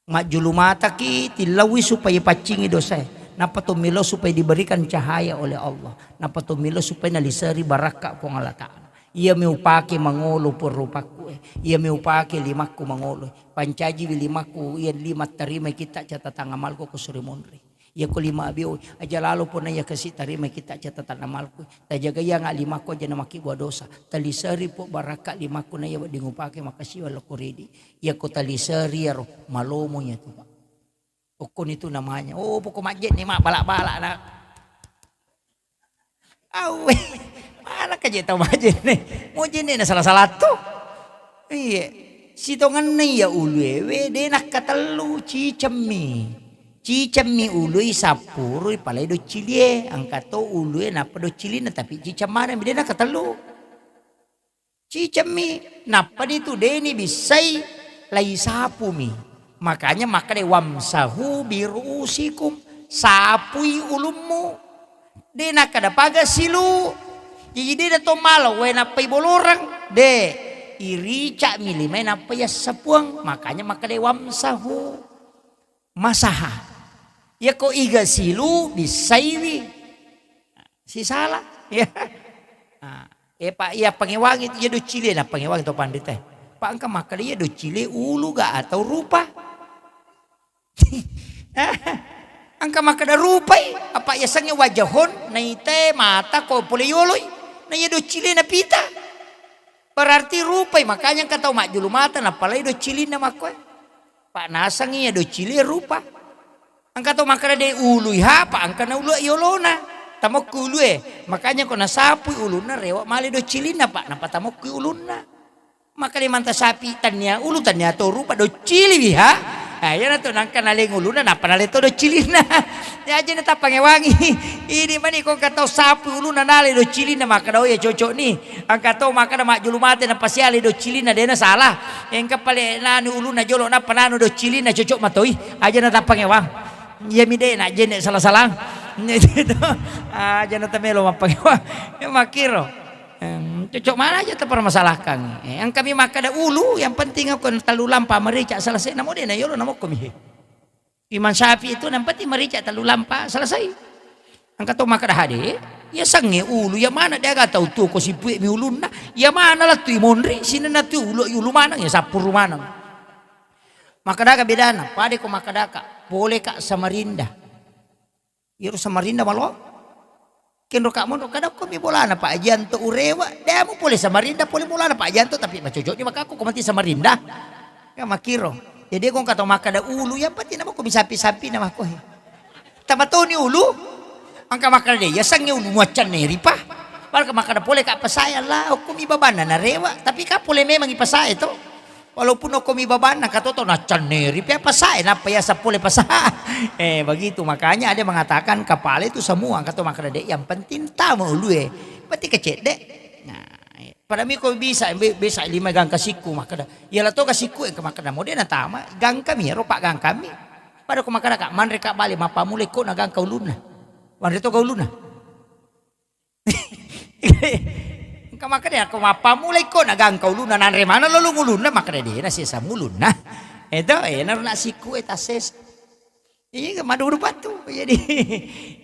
Majjulu mataki tillaui supaya paccingi dosae. Nappa to melo supaya diberikan cahaya oleh Allah. Nappa to melo supaya naliseri barakka Puang Allah Ta'ala. Iya mi upake mangolo purupakku e. Iya mi upake limakku mangolo. Pancajiwi limakku iya lima tarimai kitta catatan amalku ko suri monri. Iya ko lima abio aja lalo pona iya kasi tarimai kitta catatan amalku. Tajaga iya nga limakku aja namakibbua dosa. Taliseri po barakka limakku na iya wedding upake makasiwa lokko ridi. Iya ko taliseri iyaro malomo iya tu, Pak. Okkoni tu namanya. Oh, poko majjenne ma bala-bala na. Awe, mana kaje tau majjenne? Mojenne na salah-salah tu. Iye. Sitongenna iya ulu ewe de nakkatellu cicemmi. Cicemmi ului sappurui palai doccilie, angka to ulue nappa doccilinna tapi ciceng maneng de nakkatellu. Cicemmi, nappa ditu deni bissai lai sapumi. Makanya makkeda wamsahu biru'usikum, sapui ulummu. De nakkeda paga silu. Jadi de to malo wae nappai boloreng. De, irica'mi limae nappa yassapuang. Makanya makkeda wamsahu. Masaha. Yako iga silu bissaiwi. Sisala. Ya. Ah, eh, Pak, iya pangewangi iya doccilie na pangewangi to pandita. Pak engka makkeda iya doccilie ulu ga atau rupa. Engka makkeda rupai, apa yasengnge wajahon, naitae mata ko pole yoloi, na iya doccilina pita. Berarti rupai, makanya engka tau majjulu mata, napalai doccilinna makkoe. Pak nasang iya doccili rupa. Engka tau makkeda de ului hapa, engka na ulu yolona. Tamokku ulue. Makanya ko nasapui ulunna, rewa male doccilinna, Pak, napa tamokku ulunna. Makkeda manta sapi tania ulu, tania to rupa, doccili wiha. Ah, iyana to nangka naleng ulunna, nappa nale to doccilinna. Ya, aja na tappangewangi. Ini mani ko engka tau sapu ulunna nale doccilinna, makkeda, "Oh, iya cocok ni." Engka tau makkeda majjulu mate na pasiale doccilinna, dena salah. Engka pale nanu ulunna jolo, nappa nanu doccilinna, cocok matoi. Aja na tappangewang. Iya mi de na jenne salah-salah. Aja na tamelo mappangewang. Makkiro. Em, cocok mana aja terpermasalahkan. Eh, engkami makkeda ulu, yang penting aku tellu lampa merica selesai, namo de na yolo, namo komi he. Imam Syafi'i itu yang penting merica tellu lampa selesai. Engka to makkeda hade, ya sange ulu, ya mana dia gak tahu tu ko sipue mi ulunna, ya mana lah tu monri, sini na tu ulu, ulu mana, ya sapuru mana. Makkeda ka bedana, pade ko makkeda ka, pole ka Samarinda. Iyaro Samarinda malo. Kenro ka monro, kada ko mi bolana Pak Ajianto urewa, demu pole Samarinda, pole bolana Pak Ajianto, tapi macocok ni makako ko mati Samarinda. Ya makiro. Jadi ko engka to makkeda ulu, ya pati nama ko mi sapi-sapi nama ko he. Tamatoni ulu, engka makkeda de, ya sange ulu muaccanne ripa. Pada makkeda pole ka pasae Allah, ko mi babana na rewa, tapi ka pole memang i pasae to. Walaupun okkomi babanna, katoto naccanneri, pia pasae, nappa yasa pole pasa. Eh, begitu. Makanya ada mengatakan kepala itu semua, kata makkeda de, yang penting tama ulue. Berarti kecedde. Nah, eh, pada mi ko bisa, be-, bisa lima gangka sikku, makkeda. Ya la to ka sikku, eh, makkeda mode na tama, gangka mi, ro pak gangka mi. Pada ko makkeda ka, manre ka bale, mappamule ko na gangka ulunna. Manre to ka ulunna. Engka makkeda, "Ko mappamulai ko na gangka ulunna, nanre mana lolong ulunna?" Makkeda, "De na sesa mulunna." Eto, eh, naro na sikku, eh, tasses. Iya, maduru batu. Jadi,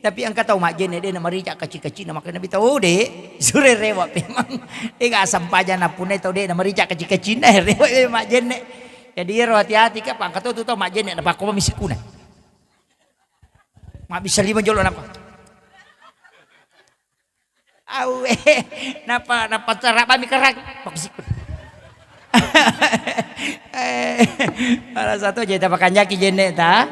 tapi engka tau majjenne de na marica kaci-kacina, makkeda Nabi tau, "Oh, de, sure rewa memang." Eh, gak sampaja na punai tau de na marica kaci-kacina, eh, rewa memang majjenne. Jadi, ero hati-hati ka, pangka tau tu tau majjenne, na pakko misikkuna. Mabbissa lima jolo napa. Awe, napa, napa tarabami karang? Makusikut. Eh, salah satu aja ta pakanjaki jenne ta.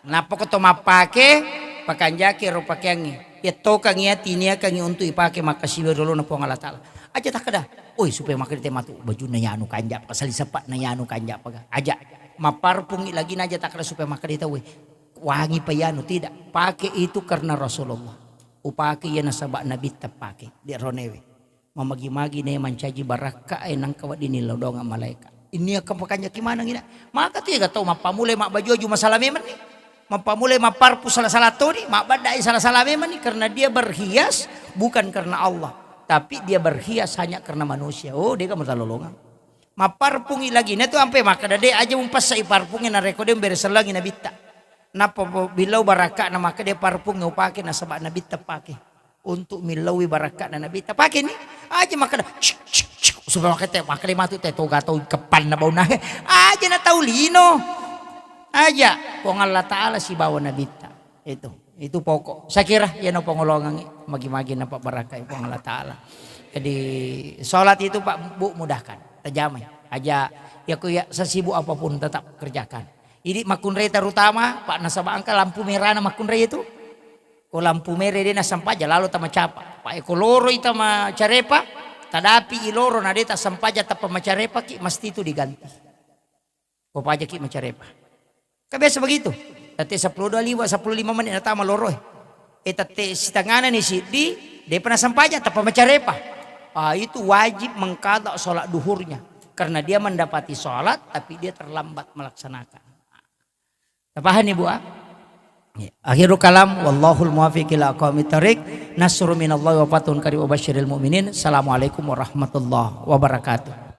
Napa ko to mappake, pakanjaki ro pakeangnge. Yettokangngi ya, tiniakangngi untuk ipake makkasiwi ri olona Puang Allah Ta'ala. Aja takkeda, "Oi, supaya makkeda te matu bajunna yanu kanja, pasali sepakna yanu kanja paga." Aja. Mapparpungi lagi na aja takkeda supaya makkeda tauwe. Wangi pa yanu, tidak. Pake itu karena Rasulullah. Upake iya nasaba Nabitta pake, de ronewe. Mamagi-magi ne mancaji barakka e nangka wedding nillau doang malaika. Ini akan pakanjaki maneng ina. Maka tu ega tau mappamulai mabbaju-baju masalah memang ni. Mappamulai mapparpu salah-salah toni, mabbaddai salah-salah memang ni karena dia berhias bukan karena Allah, tapi dia berhias hanya karena manusia. Oh, dega matalolongang. Mapparpungi lagi. Na tu ampe makkeda, "De aja mumpassai parpungi narekko de mbere sellangi nabitta." Nappa po-, billau barakka'na makkeda, "Parpungi upake nasaba nabitta pake. Untuk millaui barakka'na nabitta." Pake ni. Aja makkeda, "Cik, cik, cik." Supaya makkeda, makkeda matu te toga tau keppanna bauna. Aja na tau lino. Aja. Puang Allah Ta'ala sibawa nabitta. Itu. Itu pokok. Saya kira iyana pangolongangngi magi-magi napabarakai Puang Allah Ta'ala. Jadi, sholat itu, Pak, Bu, mudahkan. Tajamai. Aja, ya, ku, ya, sesibuk apapun tetap kerjakan. Jadi, makkunrai terutama, Pak, nasaba engka lampu merahna makkunrai itu. Ko lampu merah de nasampaja, lalo tamacapa. Pak, ko loroi tamacarepa, tadapi i loro na de tasampaja tappa macarepa ki, mesti itu diganti. Ko pajaki macarepa. Kan biasa begitu. Tette seppulo dua liwa, seppulo lima menit natama loro e. Eh, tette sitengana ni siddi, depa nasampaja, tappa macarepa. Ah, itu wajib mengqadha sholat duhurnya. Karena dia mendapati sholat, tapi dia terlambat melaksanakan. Tapahanni, Bu, ah? Ya. Akhirul kalam, wallahul muwaffiq ila aqwamit thariq. Nasrun minallahi wa fathun qarib wa basyiril mu'minin. Assalamualaikum warahmatullahi wabarakatuh.